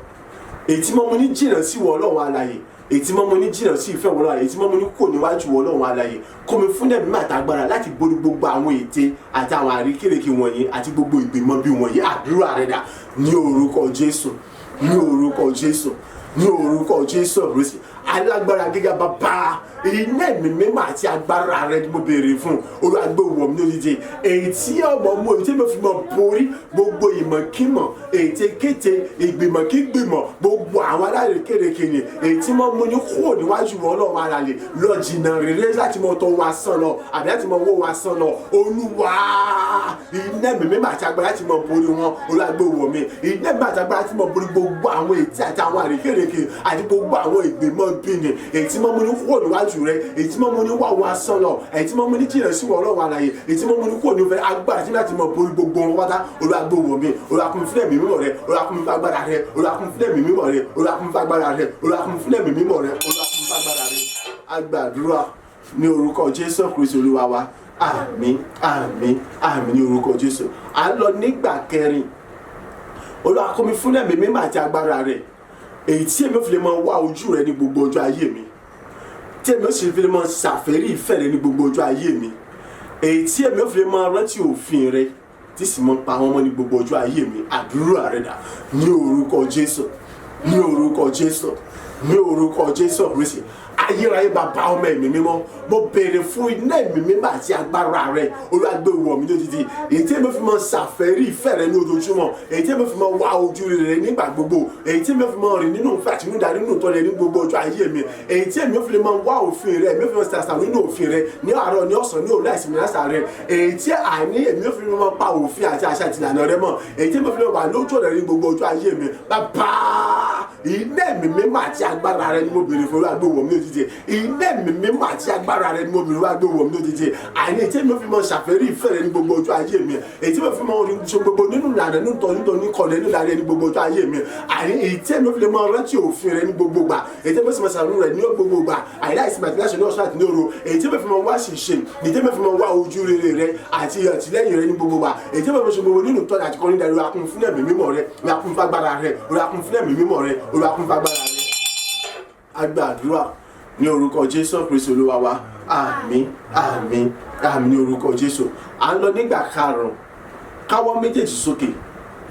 èyí tí mọ́ mo ní jìnnà sí wọ Ọlọ́run alààyè, èyí tí mọ́ mo ní jìnnà sí ìfẹ́ wọ Ọlọ́run, èyí tí mọ́ mo ní kúrò níwájú wọ Ọlọ́run alààyè. Kọ́ mi fún ẹ̀mí àtàgbára láti borí gbogbo àwọn ète àti àwọn àríkèrèkè wọ̀nyí àti gbogbo ìgbìmọ̀ bí wọ̀nyí. Àdúrà rẹ dà ní orúkọ Jésù, ní orúkọ Jésù, ní orúkọ Jésù Kristi. Alágbára gíga Bàbá, iná ẹ̀mí mímọ́ àti agbára rẹ ni mo béèrè fún. Olúwa gbé wọ̀ mí lójijì, èyí tí ọmọ mú, èyí tí mo fi mọ borí gbogbo ìmọ̀kímọ̀, ètekéte, ìgbìmọ̀kígbìmọ̀, gbogbo àwọn alárékérekè ni, èyí tí wọ́n mú ní kúrò níwájú wọn Ọlọ́run alààyè lọ jìnnà rere láti mọ tọ́ wọn asán lọ àbí láti mọ wó wọn asán lọ. Olúwa, iná ẹ̀mí mímọ́ àti agbára láti mọ borí wọn, Olúwa gbé wọ̀ mí. Iná ẹ̀mí àti agbára láti mọ borí gbogbo àwọn ète àti àwọn àrékérekè àti gbogbo àwọn ìgbìmọ̀ bíni, èyí tí wọ́n mú ní kúrò níwájú rẹ, èyí tí wọ́n mú ní wà wọn asán lọ, èyí tí wọ́n mú ní jìnnà sí wọn Ọlọ́run alààyè, èyí tí wọ́n mú ní kúrò nífẹ̀ẹ́ agbára tí láti mọ borí gbogbo wọn pátá. Olúwa gbé wọ̀ mí. Olúwa kún fún ẹ̀mí mímọ́ rẹ. Olúwa kún fún agbára rẹ. Olúwa kún fún ẹ̀mí mímọ́ rẹ. Olúwa kún fún agbára rẹ. Olúwa kún fún ẹ̀mí mímọ́ rẹ. Olúwa kún fún agbára rẹ. Agbàdúrà ní orúkọ Jésù Kristi Olúwa wa. Àmín, àmín, àmín ní orúkọ Jésù. À ń lọ nígbà kẹrin. Olúwa kún mi fún ẹ̀mí mímọ́ àti agbára rẹ, èyí tí èmi ò fi lè máa wá ojú rẹ ní gbogbo ọjọ́ ayé mi, tí èmi ò sì fi lè máa ṣàfẹ́rí ìfẹ́ rẹ ní gbogbo ọjọ́ ayé mi, èyí tí èmi ò fi lè máa rántí òfin rẹ tí sì máa pa wọ́n mọ́ ní gbogbo ọjọ́ ayé mi. Àdúrà rẹ dà ní orúkọ Jésù, ní orúkọ Jésù, ní orúkọ Jésù Kristi. Ayérayé Bàbá, ọmọ, ẹ̀mí mímọ́, mo béèrè fún iná ẹ̀mí mímọ́ àti agbára rẹ. Olúwa gbé wọ̀ mí lójijì, èyí tí èmi fi máa ṣàfẹ́rí ìfẹ́ rẹ ní ojoojúmọ́, èyí tí èmi fi máa wá ojú rẹ nígbà gbogbo, èyí tí èmi fi máa rìn nínú ìfẹ́ àti nínú ìdarí nínú ìtọ́ni ní gbogbo ọjọ́ ayé mi, èyí tí èmi fi máa wá òfin rẹ, èmi fi máa ṣàṣà nínú òfin rẹ ní àárọ̀, ní ọ̀sán, ní òru, láìsí mi lásà rẹ, èyí tí àní èmi fi máa pa òfin àti àṣà àti ìlànà rẹ mọ́, èyí tí èmi fi máa wà lójú ọ̀nà rẹ ní gbogbo ọjọ́ ayé mi. Bàbá, iná ẹ̀mí mímọ́ àti agbára rẹ ni mo béèrè fún. Olúwa gbé wọ̀ mí lójijì. Iná ẹ̀mí mímọ́ àti agbára rẹ ni mo béèrè. Olúwa gbé wọ̀ mí lójijì, àní tí mo fi mọ ṣàfẹ́rí ìfẹ́ rẹ ní gbogbo ọjọ́ ayé mi, èyí tí mo fi mọ orin ṣe gbogbo nínú ìlànà, nínú tọ́, nínú níkọ̀lẹ́, nínú ìdarí ní gbogbo ọjọ́ ayé mi, àní èyí tí mo fi lè mọ rántí òfin rẹ ní gbogbo gbà, èyí tí mo sì mọ ṣàánú rẹ ní gbogbo gbà, àní láìsí màtí láṣẹ ní ọ̀sán àti ní òru, èyí tí mo fi mọ wá ṣìṣe, èyí tí mo fi mọ wá ojú rere rẹ àti àtìlẹ́yìn rẹ ní gbogbo gbà, èyí tí mo fi ṣe gbogbo nínú tọ́ni àti kọ́ni darí. Olúwa kún fún ẹ̀mí mímọ́ rẹ. Olúwa kún fún agbára rẹ. Olúwa kún fún ẹ̀mí mímọ́ rẹ. Olúwa kún fún agbára rẹ. Agbàdúrà ní orúkọ Jésù Kristi Olúwa wa. Àmín, àmín, àmín ní orúkọ Jésù. À ń lọ nígbà karùnún. Káwọ́ méjèèjì sókè.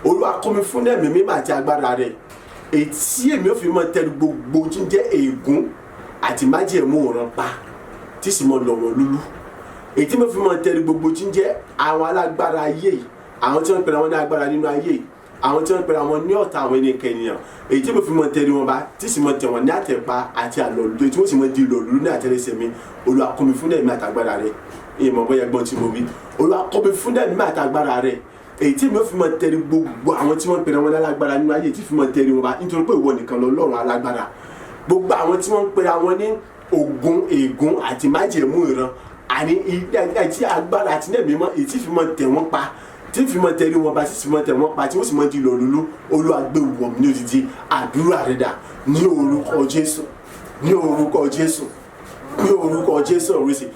Olúwa kún mi fún ẹ̀mí mímọ́ àti agbára rẹ, èyí tí èmi ò fi mọ tẹnu gbogbo tí ń jẹ́ ègún àti májẹ̀mú ọ̀ràn pa tí sì mọ lọ̀wọ̀ lúlú, èyí tí mo fi mọ tẹnu gbogbo tí ń jẹ́ àwọn alágbára ayé yìí. Àwọn tí wọ́n ń pera wọn ní agbára nínú ayé, àwọn tí wọ́n ń pera wọn ní ọ̀tá àwọn ẹni kẹnìyàn, èyí tí mo fi mọ tẹrí wọn bá, tí sì mọ tẹ̀ wọ́n ní àtẹ̀pa àti àlọ́lù, tí wọ́n sì mọ di ìlọ̀lú ní àtẹlẹsẹ̀ mi. Olúwa kún mi fún ẹ̀mí àtàgbára rẹ. Ìmọ̀ bóyá gbọ́n tí mo wí. Olúwa kún mi fún ẹ̀mí àtàgbára rẹ, èyí tí mi ò fi mọ tẹrí gbogbo àwọn tí wọ́n ń pera wọn lálágbára nínú ayé, tí fi mọ tẹrí wọn bá, nítorí pé ìwọ nìkan lọ́lọ́run alágbára. Gbogbo àwọn tí wọ́n ń pera wọn ní ògùn, ègún àti májẹ̀mú ìran, àní àti agbára àti ní ẹ̀mí mọ́, èyí tí fi mọ tẹ̀ wọ́n pa, tí fi mọ tẹrí wọn ba, tí fi mọ tẹ̀ wọ́n pa, tí wọ́n sì mọ di lọ́lọ́lọ́. Olúwa gbé wọ̀ mí ní odidi. Àdúrà rẹ̀ dà ní orúkọ Jésù, ní orúkọ Jésù, ní orúkọ Jésù. Òrìṣì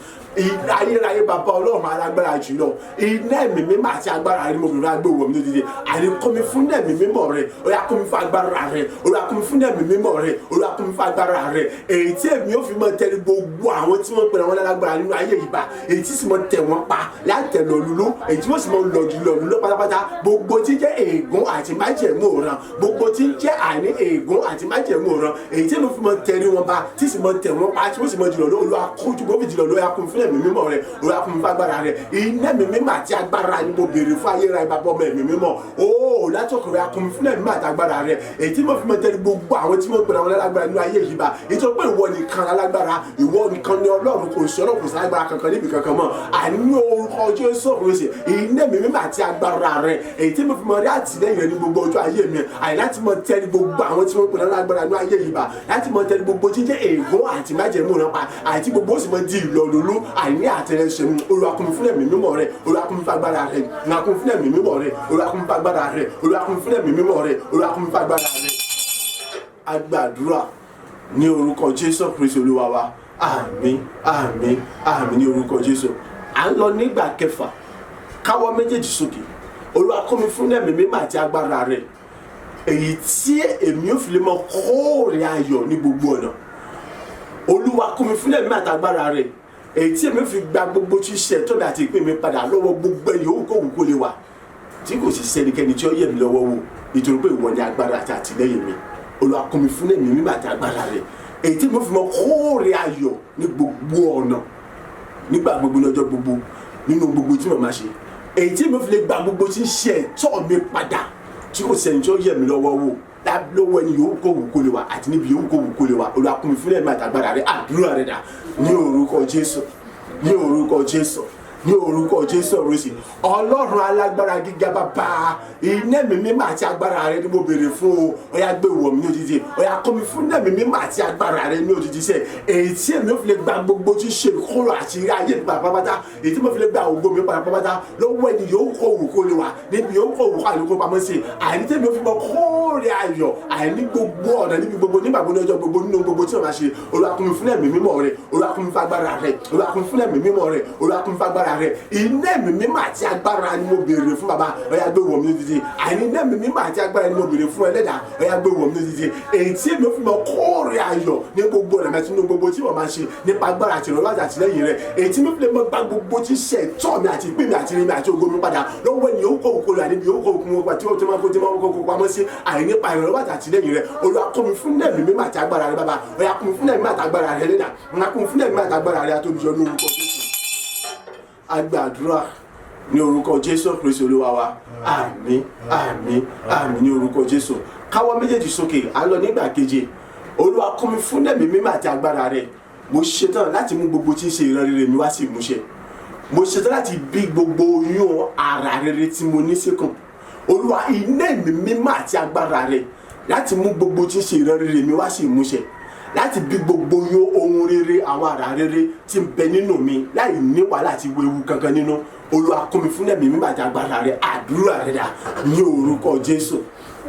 ayérayé, bàbá Ọlọ́run alágbára jùlọ, iná ẹ̀mí mímọ́ àti agbára rẹ ni mo fi rà gbé wọ̀ mí lódìdí. Àní kọ́ mi fún ẹ̀mí mímọ́ rẹ. Ó yá, kọ́ mi fún agbára rẹ. Olúwa, kọ́ mi fún ẹ̀mí mímọ́ rẹ. Olúwa, kọ́ mi fún agbára rẹ, èyí tí èmi ó fi mọ tẹ̀lé gbogbo àwọn tí wọ́n pèrè àwọn alágbára nínú ayé yìí bá, èyí tí sì mọ tẹ̀ wọ́n pa látẹ̀ lọ́lúlú, èyí tí wọ́n sì mọ lọ́jú lọ́lúlú pátápátá. Gbogbo tí jẹ́ ègún àti májẹ̀mú òran, gbogbo tí jẹ́ àní ègún àti májẹ̀mú òran, èyí tí èmi fi mọ tẹ̀lé wọn bá, tí sì mọ tẹ̀ wọ́n pa, tí wọ́n sì mọ jùlọ. Olúwa, kójú bó fi jùlọ lóyà, kún fún ẹ̀mí mímọ́ rẹ. Olúwa, kún fún agbára rẹ. Iná ẹ̀mí mímọ́ àti agbára ni mo béèrè fún ayérayé, bàbá, ọmọ, ẹ̀mí mímọ́ ooo. Látọkùnrin akún fún ẹ̀mí àti agbára rẹ, èyí tí mo fi mọ tẹ̀lé gbogbo àwọn tí mo pèrè àwọn alágbára nínú ayé yìí bá, nítorí pé ìwọ nìkan alágbára, ìwọ nìkan ni Ọlọ́run. Kò sí Ọlọ́run, kò sí alágbára kankan níbi kankan mọ́. Àní orúkọ Jésù Kristi, iná ẹ̀mí mímọ́ àti agbára rẹ, èyí tí mo fi mọ rí àtìlẹ́yìn rẹ ní gbogbo ọjọ́ ayé mi, àyè láti mọ tẹ̀lé gbogbo àwọn tí mo pèrè alágbára nínú ayé yìí bá, láti mọ tẹ̀lé gbogbo jíjẹ́ ègún àti májẹ̀mú rẹ pa, àti gbogbo ó sì mọ di ìlọlólú àìní àtẹlẹsẹ̀ mi. Olúwa, kún mi fún ẹ̀mí mímọ́ rẹ. Olúwa, kún mi fún agbára rẹ. Olúwa, kún mi fún ẹ̀mí mímọ́ rẹ. Olúwa, kún mi fún agbára rẹ. Olúwa, kún mi fún ẹ̀mí mímọ́ rẹ. Olúwa, kún mi fún agbára rẹ. Agbàdúrà ní orúkọ Jésù Kristi Olúwa wa. Àmín, àmín, àmín ní orúkọ Jésù. À ń lọ nígbà kẹfà. Káwọ́ méjèèjì sókè. Olúwa, kún mi fún ẹ̀mí mímọ́ àti agbára rẹ, èyí tí èmi ò fi lè mọ kóòrè ayọ̀ ní gbogbo ọ̀nà. Olúwa, kún mi fún ẹ̀mí àtàgbára rẹ, èyí tí èmi fi gba gbogbo tí ṣe ẹ̀tọ́ mi àti ìpín mi padà lọ́wọ́ gbogbo ẹ̀yìn òkú òwú kó lè wà, tí kò sì sẹ́nikẹ́ni tí ó yẹ̀ mí lọ́wọ́ wò, nítorí pé ìwọ ni agbára àti àtìlẹ́yìn mi. Olúwa, kún mi fún ẹ̀mí mímọ́ àti agbára rẹ, èyí tí mo fi mọ kóòrè ayọ̀ ní gbogbo ọ̀nà, nígbà gbogbo, lọ́jọ́ gbogbo, nínú gbogbo tí mo máa ṣe, èyí tí mo fi lè gba gbogbo tí ń ṣe ẹ̀tọ́ mi padà, tí kò sẹ́ni tí ó yẹ̀ mí lọ́wọ́ wò lọ́wọ́ ẹni yòówù kó wù kó lè wà àti níbi yòówù kó wù kó lè wà. Olúwa, kún mi fún ẹ̀mí àtàgbára rẹ. Àdúrà rẹ dà ní orúkọ Jésù, ní orúkọ Jésù, ní orúkọ Jésù. Òrìṣì Ọlọ́run alágbára gíga, bàbá, iná ẹ̀mí mímọ́ àti agbára rẹ ni mo béèrè fún o. Ó yá, gbé wọ̀ mí ní òjijì. Ó yá, kọ́ mi fún ẹ̀mí mímọ́ àti agbára rẹ ní òjijì sẹ́, èyí tí èmi ò fi lè gba gbogbo tí ṣe ìkóró àti ilé ayé mi pátápátá, èyí tí mo fi lè gba ògo mi pátápátá lọ́wọ́ ẹni yòówù kó wù kó lè wà, níbi yòówù kó wù kó àlékún pamọ́ sí, àìní tí èmi ò fi mọ kóòrè ayọ̀ àìní gbogbo ọ̀nà, níbi gbogbo, nígbà gbogbo, ní ọjọ́ gbogbo, nínú gbogbo tí mo máa ṣe. Olúwa, kún mi fún ẹ̀mí mímọ́ rẹ. Olúwa, kún mi fún agbára rẹ. Olúwa, kún mi fún ẹ̀mí mímọ́ rẹ. Olúwa, kún mi fún agbára rẹ. Iná ẹ̀mí mímọ́ àti agbára ni mo béèrè fún, bàbá. Ó yá, gbé wọ̀ mí lójijì. Àìní iná ẹ̀mí mímọ́ àti agbára ni mo béèrè fún, ẹlẹ́dàá. Ó yá, gbé wọ̀ mí lójijì, èyí tí èmi ò fi mọ kóòrè ayọ̀ ní gbogbo ọ̀nà mẹ́tí, nínú gbogbo tí mo máa ṣe, nípa agbára àti ìrànlọ́wọ́ àti àtìlẹ́yìn rẹ, èyí tí mi fi lè mọ gba gbogbo tí ṣe ẹ̀tọ́ mi àti ìpín mi àti ìrìn àti ògo mi padà lọ́wọ́ ẹni yòówù kó wù kó lè wà, níbi yòówù kó wù kó wà, tí wọ́n ti máa kó tí wọ́n kó pamọ́ sí, àìní nípa ìrànlọ́wọ́ àti àtìlẹ́yìn rẹ. Olúwa, kún mi fún ẹ̀mí mímọ́ àti agbára rẹ, bàbá. Ó yá, kún mi fún ẹ̀mí àti agbára rẹ, lẹ́dàá. Kún mi fún ẹ̀mí àti agbára rẹ àtòbíjọ ní orúkọ Jésù. Agbàdúrà ní orúkọ Jésù Kristi Olúwa wa. Àmín, àmín, àmín ní orúkọ Jésù. Káwọ́ méjèèjì sókè. À ń lọ nígbà keje. Olúwa, kún mi fún ẹ̀mí mímọ́ àti agbára rẹ. Mo ṣetán láti mú gbogbo tí ń ṣe ìran rere mi wá sí ìmúṣẹ. Mo ṣetán láti bí gbogbo oyún ara rere tí mo ní síkùn. Olúwa, iná ẹ̀mí mímọ́ àti agbára rẹ láti mú gbogbo tí ń ṣe ìran rere mi wá sí ìmúṣẹ, láti bí gbogbo oyún ohun rere, àwọn àrà rere tí ń bẹ nínú mi láì ní wàhálà àti wewu kankan nínú. Olúwa, kún mi fún ẹ̀mí mímọ́ àti agbára rẹ. Àdúrà rẹ dà ní orúkọ Jésù,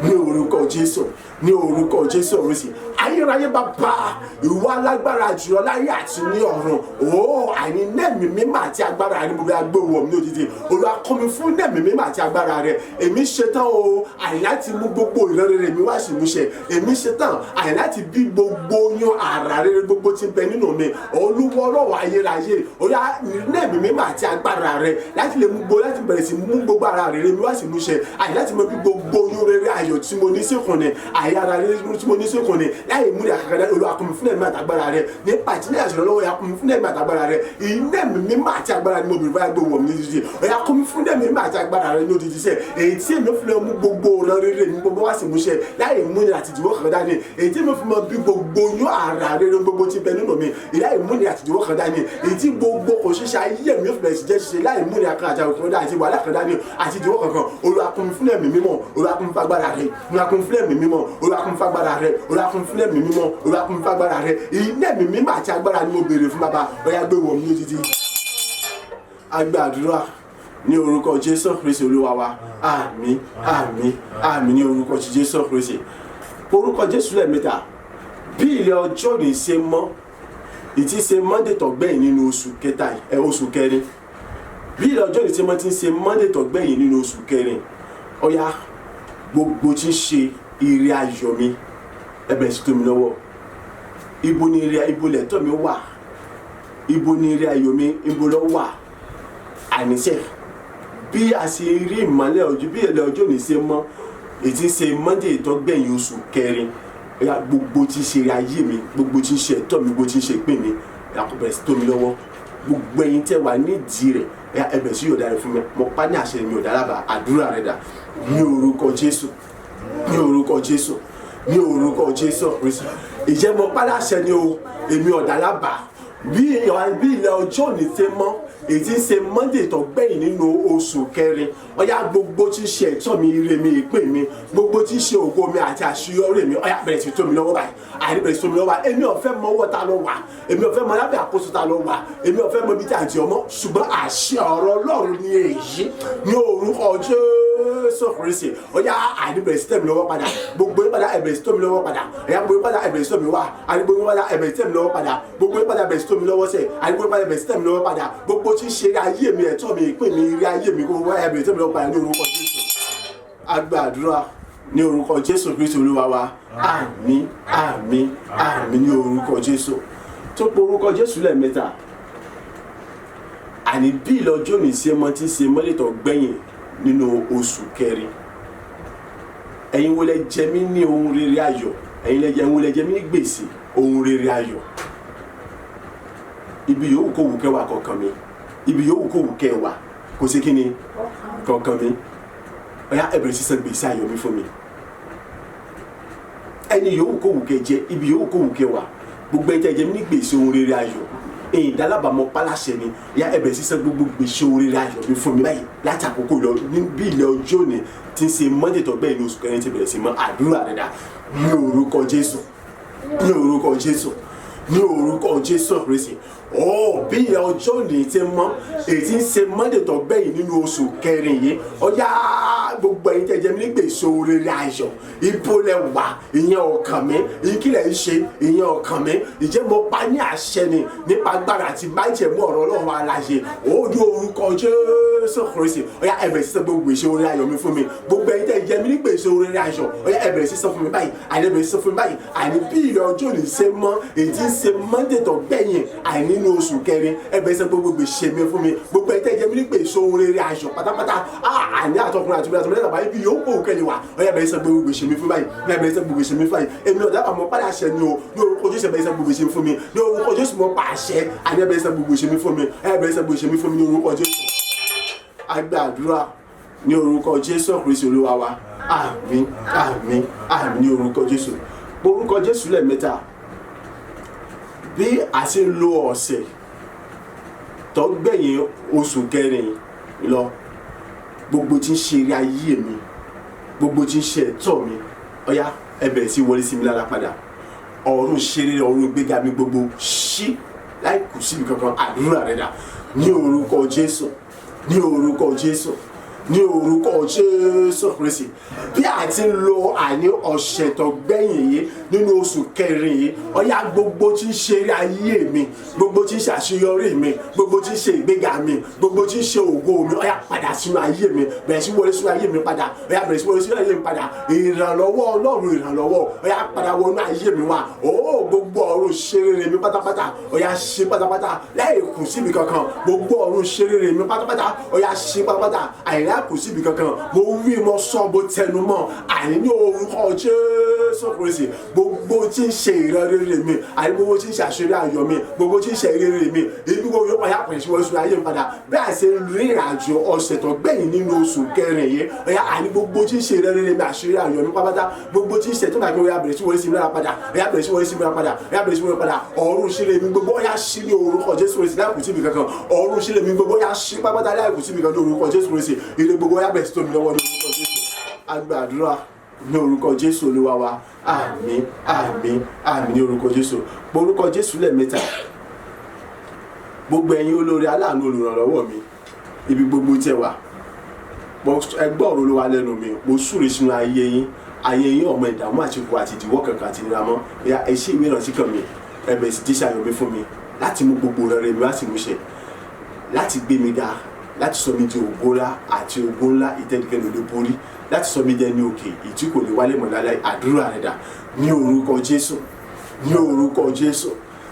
ní orúkọ Jésù, ní orúkọ Jésù. Ọ̀run sí ayérayé, bàbá, ìwọ alágbára jùlọ láyé àti ní ọ̀run ó, àní nẹ́ẹ̀mí mímọ́ àti agbára rẹ gbogbo agbóhùn mi òjijì. Olúwa, kún mi fún nẹ́ẹ̀mí mímọ́ àti agbára rẹ. Èmi ṣetán o, àní láti mú gbogbo ìran rere mi wá sí ìmúṣẹ. Èmi ṣetán àní láti bí gbogbo oyún àrà rere gbogbo tí ń bẹ nínú mi. Olúwa ọlọ́wọ́ ayérayé, Olúwa, nẹ́ẹ̀mí mímọ́ àti agbára rẹ láti lè mú gbogbo, láti bẹ̀rẹ̀ sí mú gbogbo ara rere mi wá sí ìmúṣẹ, àní láti mọ bí gbogbo oyún rere ayọ̀ tí mo ní síkùn ni, àyè ara rere tí mo ní síkùn ni, láì Láì múni àkàkà dání, Olúwa kún mi fún ẹ̀mí àtàgbára rẹ. Nípa ìtìlẹ̀ àṣẹ lọ́wọ́, ya kún mi fún ẹ̀mí àtàgbára rẹ. Iná ẹ̀mí mímọ́ àti agbára ni mo bèrè fún, gbé wọ̀ mí ní odidi. Ọ̀yà kún mi fún ẹ̀mí mímọ́ àti agbára rẹ ní odidi sẹ́, èyí tí èmi fi lọ mú gbogbo ọ̀rọ̀ rere mi gbogbo wá sí ìmúṣẹ láì múni àti ìdíwọ́ kan dání, èyí tí èmi fi mọ bí gbogbo yún àrà rere gbogbo ti bẹ nínú mi láì múni àti ìdíwọ́ kan dání, èyí tí gbogbo kò ṣeéṣe ayé mi fi bẹ̀rẹ̀ sí jẹ́ ṣiṣẹ́ láì múni àkàn àti àkàn dání àti wàhálà kan dání àti ìdíwọ́ kankan. Olúwa kún mi fún ẹ̀mí mímọ́, Olúwa kún mi fún agbára rẹ. Olúwa kún mi fún ẹ̀mí mímọ́, Olúwa kún mi fún agbára rẹ. Olúwa kún mi fún ẹ̀mí mímọ́, Olúwa kún mi fún agbára rẹ. Iná ẹ̀mí mímọ́ àti agbára ni mo béèrè fún, bàbá, ọ̀yá gbé wọ̀ mí lójijì. Agbàdúrà ní orúkọ Jésù Kristi Olúwa wa. Àmín, àmín, àmín ní orúkọ ti Jésù Kristi. Orúkọ Jésù lẹ́ẹ̀mẹ́ta. Bí ilẹ̀ ọjọ́ ní ṣe mọ́, ìtí ṣe Monday tó gbẹ̀yìn nínú oṣù kẹta ẹ, oṣù kẹrin, bí ilẹ̀ ọjọ́ ní ṣe mọ́ ti ń ṣe Monday tó gbẹ̀yìn nínú oṣù kẹrin, ọ̀yá gbogbo tí ń ṣe ire ayọ̀ mi, ẹ bẹ̀rẹ̀ sí tó mi lọ́wọ́. Ibo ni ire, ibo lẹ̀tọ́ mi wà? Ibo ni ire ayọ̀ mi, ibo ló wà? Àníṣe bí a ṣe rí ìmọ́lẹ̀ ọjọ́, bí ilẹ̀ ọjọ́ ní ṣe mọ́, èyí ṣe Monday tó gbẹ̀yìn oṣù kẹrin, ọ̀yá gbogbo tí ń ṣe ire ayé mi, gbogbo tí ń ṣe ẹ̀tọ́ mi, gbogbo tí ń ṣe ìpín mi, ọ̀yá kó bẹ̀rẹ̀ sí tó mi lọ́wọ́. Gbogbo ẹ̀yin tẹ́ wà nídìí rẹ̀, ọ̀yá ẹ bẹ̀rẹ̀ sí yọ̀ọ̀dá rẹ̀ fún mi. Mo pa ní àṣẹ mi ò dálábà. Àdúrà rẹ̀ dà ní orúkọ Jésù, ní orúkọ Jésù, ní orúkọ Jésù Kristi. Ìjẹ́ mo pa láṣẹ ni o, èmi ò dálábà. Bí ilẹ̀ ọjọ́ òní ṣe mọ́, èyí tí ń ṣe Monday tó gbẹ̀yìn nínú oṣù kẹrin, ọ̀yá gbogbo tí ń ṣe ẹ̀tọ́ mi, ire mi, ìpín mi, gbogbo tí ń ṣe ògo mi àti àṣeyọrí mi, ọ̀yá bẹ̀rẹ̀ sí tó mi lọ́wọ́ báyìí. Àní bẹ̀rẹ̀ sí tó mi lọ́wọ́ báyìí. Èmi ò fẹ́ mọ ọwọ́ ta ló wà, èmi ò fẹ́ mọ lábẹ́ àkóso ta ló wà, èmi ò fẹ́ mọ ibi tí àti ọmọ, ṣùgbọ́n àṣẹ ọ̀rọ̀ Ọlọ́run ni èyí ní orúkọ Jésù Kristi. Ọ̀yá àní bẹ̀rẹ̀ sí tẹ̀ mí lọ́wọ́ padà. Gbogbo yín padà, ẹ bẹ̀rẹ̀ sí tó mi lọ́wọ́ padà. Ọ̀yá gbogbo yín padà, ẹ bẹ̀rẹ̀ sí tó mi wá. Àní gbogbo yín padà, ẹ bẹ̀rẹ̀ sí tẹ̀ mí lọ́wọ́ padà. Gbogbo yín padà, ẹ bẹ̀rẹ̀ sí tó mi lọ́wọ́ sẹ̀. Àní gbogbo yín padà, ẹ bẹ̀rẹ̀ sí tẹ̀ mí lọ́wọ́ padà. Gbogbo tí ń ṣe ayé mi, ẹ̀tọ́ mi, ìpín mi, ire ayé mi, gbogbo ẹ bẹ̀rẹ̀ sí tẹ̀ mí lọ́wọ́ padà ní orúkọ Jésù. A gbàdúrà ní orúkọ Jésù Kristi Olúwa wa. Àmín, àmín, àmín ní orúkọ Jésù. Tó pe orúkọ Jésù lẹ́ẹ̀mẹ́ta. Àní bí ìlọ́jọ́ ní ṣe mọ́ tí ń ṣe Monday tó gbẹ̀yìn nínú oṣù kẹrin, ẹ̀yin wo lẹ jẹ mí ní ohun rere ayọ̀? Ẹ̀yin lẹ jẹ, ẹ̀yin wo lẹ jẹ mí ní gbèsè ohun rere ayọ̀? Ibi yòówù kó wù kẹwàá kọ̀ọ̀kan mi, ibi yòówù kó wù kẹwàá kò sí kí ni kọ̀ọ̀kan mi, ọ̀yá ẹ bẹ̀rẹ̀ sí san gbèsè ayọ̀ mi fún mi. Ẹni yòówù kó wù kẹ jẹ, ibi yòówù kó wù kẹwàá, gbogbo ẹ̀jẹ̀ jẹ mí ní gbèsè ohun rere ayọ̀, èyí dálábàámọ̀ pálásẹ ni, ọ̀yá ẹ bẹ̀rẹ̀ sí san gbogbo gbèsè ohun rere ayọ̀ mi fún mi báyìí láti àkókò lọ. Ní bí ilẹ̀ ọjọ́ òní tí ń ṣe Monday tó gbẹ̀yìn oṣù kẹrin ti bẹ̀rẹ̀ sí mọ́. Àdúrà rẹ̀ dà ní orúkọ Jésù, ní orúkọ Jésù, ní orúkọ Jésù Kristi. Ó bí ilẹ̀ ọjọ́ òní ti mọ́, èyí tí ń ṣe Monday tó gbẹ̀yìn nínú oṣù kẹrin yìí, ọ̀yá gbogbo ẹ̀yin tẹ́ jẹ mí ní gbèsè ohun rere ayọ̀, ibo lẹ wà? Ìyẹn ọkàn mi, ìkílẹ̀ ń ṣe ìyẹn ọkàn mi. Ìjẹ́ mo pa ní àṣẹ ni nípa agbára àti májẹ̀mú ọ̀rọ̀ Ọlọ́run aláṣẹ, ó ní orúkọ Jésù Kristi, ọ̀yá ẹ bẹ̀rẹ̀ sí san gbogbo gbèsè ohun rere ayọ̀ mi fún mi. Gbogbo ẹ̀yin tẹ́ jẹ mí ní gbèsè ohun rere ayọ̀, ọ̀yá ẹ bẹ̀rẹ̀ sí san fún mi báyìí. Àní ẹ bẹ̀rẹ̀ sí san fún mi báyìí. Àní bí ilẹ̀ ọjọ́ òní ṣe mọ́, èyí tí ń ṣe Monday tó gbẹ̀yìn àní nínú oṣù kẹrin, ẹ bẹ̀rẹ̀ sí san gbogbo gbèsè mi fún mi. Gbogbo ẹ̀yin tẹ́ jẹ mí ní gbèsè ohun rere ayọ̀ pátápátá, àní àtọkùnrin àti obìnrin àti ọmọdé àtàbáyé, bí yóò kó kẹ́lẹ̀ wá, ọ̀yá bẹ̀rẹ̀ sí san gbogbo gbèsè mi fún báyìí. Ẹ bẹ̀rẹ̀ sí san gbogbo gbèsè mi fún báyìí. Èmi ọ̀dà àmọ́ padà ṣẹ ni o, ní orúkọ Jésù, ẹ bẹ̀rẹ̀ sí san gbogbo gbèsè mi fún mi ní orúkọ Jésù. Mo pa àṣẹ, àní ẹ bẹ̀rẹ̀ sí san gbogbo gbèsè mi fún mi. Ẹ bẹ̀rẹ̀ sí san gbogbo gbèsè mi fún mi ní orúkọ Jésù. A gbàdúrà ní orúkọ Jésù Kristi Olúwa wa. Àmín, àmín, àmín ní orúkọ Jésù. Orúkọ Jésù lẹ́ẹ̀mẹ́ta. Bí a ṣe ń lo ọ̀sẹ̀ tó gbẹ̀yìn oṣù kẹrin lọ, gbogbo tí ń ṣe eré ayé mi, gbogbo tí ń ṣe ẹ̀tọ́ mi, ọ̀yá ẹ bẹ̀rẹ̀ sí wọlé sí mi lára padà. Ọ̀run ṣeré, ọ̀run gbéga mi gbogbo ṣí láì kù síbi kankan. Àdúrà rẹ̀ dà ní orúkọ Jésù, ní orúkọ Jésù, ní orúkọ Jésù Kristi. Bí a ti ń lo àní ọ̀sẹ̀ tó gbẹ̀yìn yìí nínú oṣù kẹrin yìí, ọ̀yá gbogbo tí ń ṣe eré ayé mi, gbogbo tí ń ṣe àṣeyọrí mi, gbogbo tí ń ṣe ìgbéga mi, gbogbo tí ń ṣe ògo mi, ọ̀yá padà sínú ayé mi, bẹ̀rẹ̀ sí wọlé sínú ayé mi padà. Ọ̀yá bẹ̀rẹ̀ sí wọlé sínú ayé mi padà. Ìrànlọ́wọ́ Ọlọ́run, ìrànlọ́wọ́, ọ̀yá padà wọnú ayé mi wá. Ó gbogbo ọ̀run ṣe rere mi pátápátá, ọ̀yá ṣe pátápátá láì kù síbi kankan. Gbogbo ọ̀run ṣe rere mi pátápátá, ọ̀yá ṣe pátápátá àìlá. Àìláìkù síbi kankan, mo wí, mo sọ, mo tẹnu mọ́, àní ní orúkọ Jésù Kristi, gbogbo tí ń ṣe ìran rere mi, àní gbogbo tí ń ṣe àṣírí ayọ̀ mi, gbogbo tí ń ṣe rere mi, ibi gbogbo yóò padà pẹ̀lú síwájú ayé mi padà. Bí a ṣe rí ìrìnàjò ọ̀sẹ̀ tó gbẹ̀yìn nínú oṣù kẹrin yìí, ọ̀yà àní gbogbo tí ń ṣe ìran rere mi, àṣírí ayọ̀ mi pápátá, gbogbo tí ń ṣe tó máa gbé, ọ̀yà bẹ̀rẹ̀ sí wọlé sí mi lára padà, ọ̀yà bẹ̀rẹ̀ sí wọlé sí mi lára padà, ọ̀yà bẹ̀rẹ̀ sí wọlé padà. Ọ̀run sílẹ̀ mi gbogbo, ọ̀yà sí ní orúkọ Jésù Kristi, láìkù síbi kankan. Ọ̀run sílẹ̀ mi gbogbo, ọ̀yà sí pápátá, láìkù síbi kan ní orúkọ Jésù Kristi. Ire gbogbo, ọ̀yà bẹ̀rẹ̀ sí tó mi lọ́wọ́ ní orúkọ Jésù. A gbàdúrà ní orúkọ Jésù Olúwa wa. Àmín, àmín, àmín ní orúkọ Jésù. Orúkọ Jésù lẹ́ẹ̀mẹ́ta. Gbogbo ẹ̀yin olóore, aláàánú, olùrànlọ́wọ́ mi, ibi gbogbo tẹ́ wà, ẹ gbọ́ ọ̀rọ̀ Olúwa lẹ́nu mi. Mo súre sínú ayé yín. Ayé yín ọmọ ìdààmú àti ikú àti ìdíwọ́ kankan àti ìnira mọ́. Ẹ̀yà ẹ ṣí ìwé ìrántí kan mi, ẹ bẹ̀rẹ̀ sí díṣà ayọ̀ mi fún mi láti mú gbogbo rere mi wá sí ìmúṣẹ, láti gbé mi ga, láti sọ mi di ògo ńlá àti ògo ńlá ìtẹ́nikẹ́ni ò lè borí, láti sọ mi di ẹni òkè ìtí kò lè wálé mọ́ lálẹ́. Àdúrà rẹ̀ dà ní orúkọ Jésù, ní orúkọ Jésù,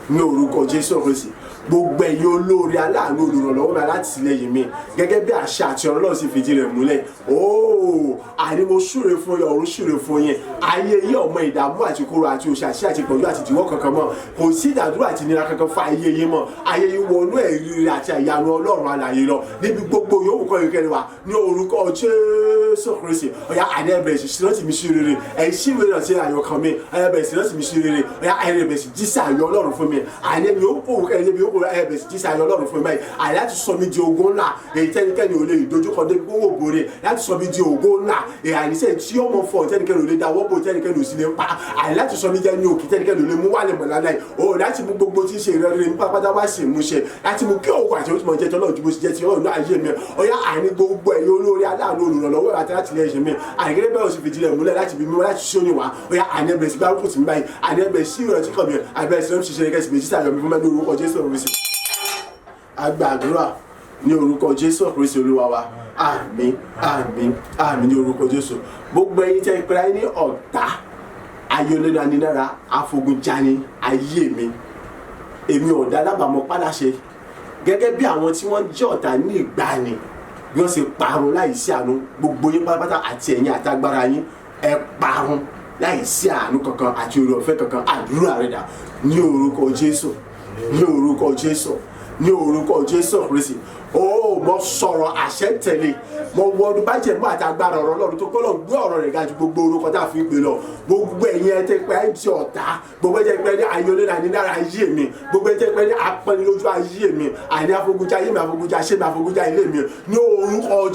ní orúkọ Jésù Kristi. Gbogbo ẹ̀yin olóore, aláàánú, olùrànlọ́wọ́ mi, alátìlẹ́yìn mi, gẹ́gẹ́ bí àṣà àti ọ̀rọ̀ Ọlọ́run sì fìdí rẹ̀ múlẹ̀ ooo, àní mo súre fún yín, ọ̀run súre fún yín. Ayé yín ọmọ ìdààmú àti kóró àti òṣì àti àti ìpọ́njú àti ìdíwọ́ kankan mọ́. Kò sí ìdádúró àti ìnira kankan fún ayé yín mọ́. Ayé yín wọnú ẹ̀rí rere àti ìyanu Ọlọ́run alààyè lọ níbi gbogbo yòówù kọ́ ìkẹrẹ wa ní orúkọ Jésù Kristi. Ọ̀yá, àní ẹ bẹ̀rẹ̀ sí rántí mi sí rere, ẹ̀ sí ìwé ìrántí ayọ̀ kan mi, ẹ bẹ̀rẹ̀ sí rántí mi sí rere. Ọ̀yá, ẹ bẹ̀rẹ̀ sí jíṣẹ́ ayọ̀ Ọlọ́run fún mi. Àní ẹni yòówù kó ẹni yòówù kó ẹ bẹ̀rẹ̀ sí jíṣẹ́ ayọ̀ Ọlọ́run fún mi báyìí, àní láti sọ mi di ogun ńlá èyí tẹ́nikẹ́ni ò lè dojúkọ débi kó wò borí, láti sọ mi di ògo ńlá èyí àníṣe tí ó mọ fọ tẹ́nikẹ́ni ò lè dáwọ́ bò, tẹ́nikẹ́ni ò sì lè pa, àní láti sọ mi jẹ́ ní òkè tẹ́nikẹ́ni ò lè mú wálé mọ̀ lálẹ́ o, láti mú gbogbo tí ń ṣe ìrẹ́rẹ́ ní pápátá wá sí ìmúṣẹ, láti mú kí òkú àti òtún jẹ́ tọ́lọ́ ju bó ṣe jẹ́ ti ọ̀nà ayé mi. Ọ̀yá, àní gbogbo ẹ̀yin olórí, aláàánú, olùrànlọ́wọ́ àti látìlẹ́yìn mi, àìgẹ́gẹ́ bẹ́ẹ̀ òsì fìdí rẹ̀ múlẹ̀ láti bí mímọ́ láti ṣóni wá. Ọ̀yá, àní ẹbẹ̀rẹ̀ sí gbárùkù tì mí báyìí, àní ẹbẹ̀rẹ̀ sí ìrántí kan mi, àbẹ̀rẹ̀ sí ṣiṣẹ́ kẹsì méjì sàyọ̀ mi fún mi ní orúkọ Jésù Kristi. A gbàdúrà ní orúkọ Jésù Kristi Olúwa wa. Àmín, àmín, àmín ní orúkọ Jésù. Gbogbo ẹ̀yin tẹ́ ìpẹ́rẹ́ ayé ní ọ̀tá ayọ̀lẹ́nu, afogunjani ayé mi, èmi ọ̀dà alábàámọ̀ pálàṣẹ, gẹ́gẹ́ bí àwọn tí wọ́n jẹ́ ọ̀tá ní ìgbàanì bí wọ́n ṣe parun láì sí àánú, gbogbo yín pátápátá àti ẹ̀yin àtagbára yín, ẹ parun láì sí àánú kankan àti oore ọ̀fẹ́ kankan. Àdúrà rẹ̀ dà ní orúkọ Jésù, ní orúkọ Jésù, ní orúkọ Jésù Kristi. Ó mo sọ̀rọ̀ àṣẹ tẹ̀lé, mo wọnú bájẹ̀mú àti agbára ọ̀rọ̀ Ọlọ́run tó kọ́ lọ gbé ọ̀rọ̀ rẹ̀ ga ju gbogbo orúkọ tá a fi ń pè lọ. Gbogbo ẹ̀yin ẹ tẹ́ pé ẹ ti ọ̀tá, gbogbo ẹ tẹ́ pé ní ayọ̀lẹ́ra ní lára ayé mi, gbogbo ẹ tẹ́ pé ní apẹ́nilójú ayé mi, àní afogunjá ayé mi, afogunjá ṣé mi, afogunjá ilé mi, ní orúkọ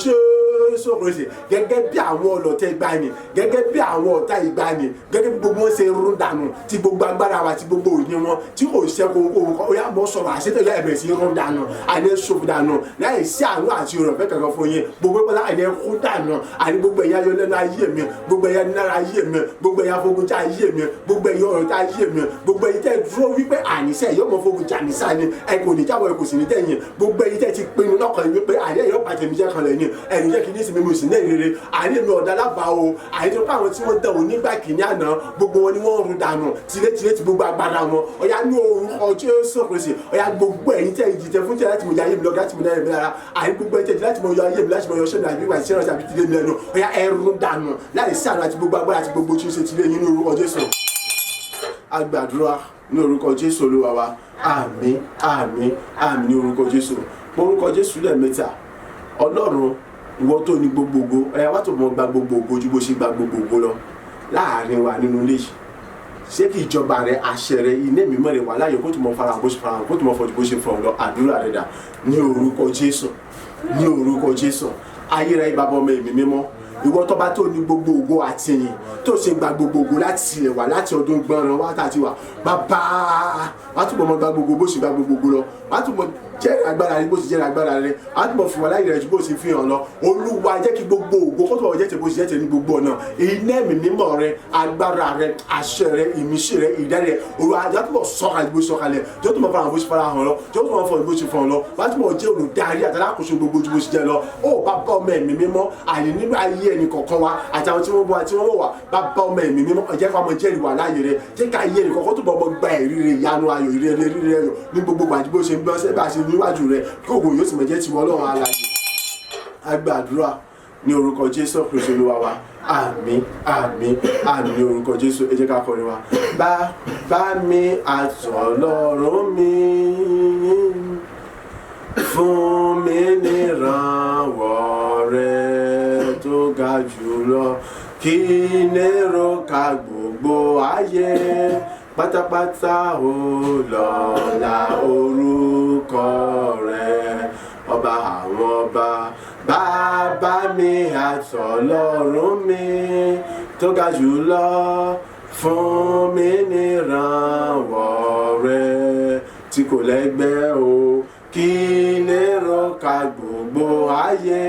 Jésù Kristi, gẹ́gẹ́ bí àwọn ọlọ̀tẹ̀ ìgbàanì, gẹ́gẹ́ bí àwọn ọ̀tá ìgbàanì, gẹ́gẹ́ bí gbogbo wọn ṣe rún dànù, tí gbogbo agbára wa, tí gbogbo òye wọn tí kò ṣẹ́kù ohun kan, ó yá, mọ́ sọ̀rọ̀ àṣetọ̀ yá, ẹ̀bẹ̀rẹ̀ sí rún dànù, àní ṣòfò dànù láì sí àánú àti ìrọ̀fẹ́ kankan fún yín. Gbogbo pátá, àní ẹkú dànù. Àní gbogbo ẹ̀yà ayọ̀ lẹ́nu ayé mi, gbogbo ẹ̀yà nára ayé mi, gbogbo ẹ̀yà fogunjà ayé mi, gbogbo ẹ̀yà ọ̀rọ̀ ayé mi, gbogbo ẹ̀yin tẹ́ dúró wípé àníṣe yóò mọ fogunjà nísà ni, ẹ kò ní jáwọ́, ẹ kò sì ní tẹ̀yìn. Gbogbo ẹ̀yin tẹ́ ti pinnu lọ́kàn yín wípé àní ẹ̀yọ́ pàtẹ́mi jẹ́ kan lẹ́yìn ẹ̀yìn jẹ́ kí ní ìsinmi mo sì ní ìrere, àní mi ọ̀dà lábàá o. Àní tó káwọn tí wọ́n dẹ̀wò nígbà kìíní àná, gbogbo wọn ni wọ́n run dànù tilétilé ti gbogbo agbára wọn. Ọ̀yá, ní orúkọ Jésù Kristi, ọ̀yá, gbogbo ẹ̀yin tẹ́ ìjìtẹ̀ fún tẹ́ láti mọ ayé mi lọ, láti mọ náà mi lára, àní gbogbo ẹ̀yin tẹ́ láti mọ yọ ayé mi, láti mọ yọ sẹ́mi àbí ìwà ìṣẹ́rántí àbí tilé mi lẹ́nu, ọ̀yá, ẹ̀rù dànù láì sí àná àti gbogbo agbára àti gbogbo tí ó ṣe tilé yín ní orúkọ Jésù. A gbàdúrà ní orúkọ Jésù Olúwa wa. Àmín, àmín, àmín ní orúkọ Jésù. Orúkọ Jésù lẹ́ẹ̀mẹ́ta. Ọlọ́run, ìwọ tó ní gbogbo ògo, ẹ̀yà wá tó mọ̀ gba gbogbo ògo ju bó ṣe gba gbogbo ògo lọ láàrin wa nínú ilé yìí. Ṣé kí ìjọba rẹ, àṣẹ rẹ, iná mímọ́ rẹ wà láàyè, kó tó mọ farahàn bó ṣe farahàn, kó tó mọ fọjú bó ṣe fọhùn lọ. Àdúrà rẹ dà ní orúkọ Jésù, ní orúkọ Jésù. Ayérayé, bàbá, ọmọ, ẹ̀mí mímọ́, ìwọ tọ́ba tó ní gbogbo ògo àti ìyìn, tó ṣe gba gbogbo ògo láti ilẹ̀ wá, láti ọdún gbọ́nran wá tá a ti wà, bàbá wà á túbọ̀ mọ gba gbogbo bó ṣe gba gbogbo ògo lọ, wà á túbọ̀ jẹ́rìí agbára rẹ bó ṣe jẹ́rìí agbára rẹ, wà á túbọ̀ fún wa láyé rẹ ju bó ṣe fi hàn lọ. Olúwa, jẹ́ kí gbogbo ògo kó túbọ̀ jẹ́ tẹ̀ bó ṣe jẹ́ tẹ̀ ní gbogbo ọ̀nà. Iná ẹ̀mí mímọ́ rẹ, agbára rẹ, àṣẹ rẹ, ìmísí rẹ, ìdarí rẹ, Olúwa, jẹ́ túbọ̀ sọ̀kalẹ̀ bó ṣe sọ̀kalẹ̀, jẹ́ túbọ̀ farahàn bó ṣe farahàn lọ, jẹ́ túbọ̀ fọ̀ bó ṣe fọ̀ lọ, wà á túbọ̀ jẹ́ olùdarí àtàlákòóso gbogbo ju bó ṣe jẹ́ lọ. Ó bàbá, ọmọ, ẹ̀mí mímọ́, àyè nínú ayé ẹnì kọ̀ọ̀kan wa àtàwọn tí wọ́n bọ́ àti wọ́n wọ̀ wá, bàbá, ọmọ, ẹ̀mí mímọ́, jẹ́ ká ọmọ jẹ́rìí wà láàyè rẹ, jẹ́ ká ayé ẹnì kọ̀ọ̀kan tó bọ̀ ọmọ gba ẹ̀rí rẹ, ìyanu ayọ̀, ìrere rere ayọ̀ ní gbogbo gbàjú bó ṣe ń gbọ́ sẹ́ bá ṣe níwájú rẹ, kí ògùn yóò sì mọ̀ jẹ́ tiwọn. Ọlọ́run alààyè, a gbàdúrà Ní orúkọ Jésù Kristi Olúwa wa. Àmín, àmín, àmín ní orúkọ Jésù. Ẹ jẹ́ ká kọrin wa. Bàbá mi àtọlọ́run mi, fún mi nírànwọ́ rẹ tó ga jùlọ, kí nérò ká gbogbo ayé pátápátá ó lọ́lá orúkọ rẹ, ọba àwọn ọba. Bàbá mi àtọlọ́run mi tó ga jùlọ, fún mi nírànwọ́ rẹ tí kò lẹ́gbẹ́ o, kí lérò ká gbogbo ayé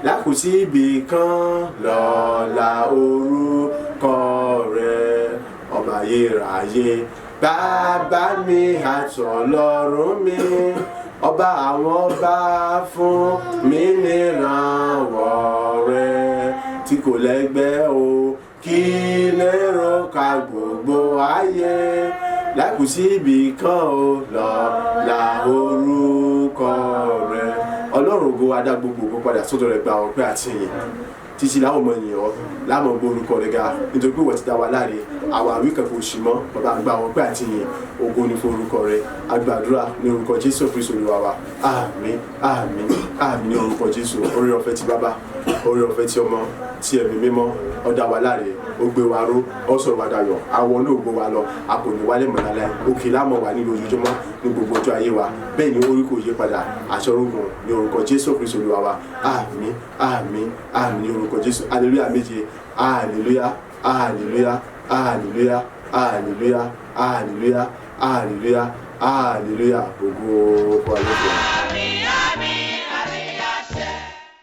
lákùsí ibì kan lọ́la orúkọ rẹ, ọba ayérayé. Bàbá mi àtọlọ́run mi, ọba àwọn ọba, fún mi nírànwọ́ rẹ tí kò lẹ́gbẹ́ o, kí lérò ká gbogbo ayé lákùsí ibì kan o lọ́la orúkọ rẹ. Ọlọ́run ògo, adá gbogbo ògo padà sọ́dọ̀ rẹ̀. Gba ọpẹ́ àti ìyìn títí láwọn ọmọ ènìyàn láwọn gbọ́ orúkọ rẹ̀ ga, nítorí pé wọ́n ti dá wa láre, àwa àwí kan kò sì mọ́. Bàbá, gba ọpẹ́ àti ìyìn, ògo ní fún orúkọ rẹ̀. Agbàdúrà ní orúkọ Jésù Kristu Olúwa wa. Àmín, àmín, àmín ní orúkọ Jésù. Oore ọ̀fẹ́ ti Bàbá, oore ọ̀fẹ́ ti Ọmọ, ti Ẹ̀mí Mímọ́, ó dá wa láre, ó gbé wa ró, ó sọ̀rọ̀ wa dayọ̀, àwọn náà gbó wa lọ, a kò ní wálé mọ̀ lálẹ́. Òkè lámọ̀ wà nílùú ojoojúmọ́ ní gbogbo ọjọ́ ayé wa. Bẹ́ẹ̀ ni orí kò yí padà, àṣọ orógùn ní orúkọ Jésù Kristu Olúwa wa. Àmín, àmín, àmín ní orúkọ Jésù. Hallelujah méje. Hallelujah, hallelujah, hallelujah, hallelujah, hallelujah, hallelujah, hallelujah. Gbogbo fún alẹ́ fún wa.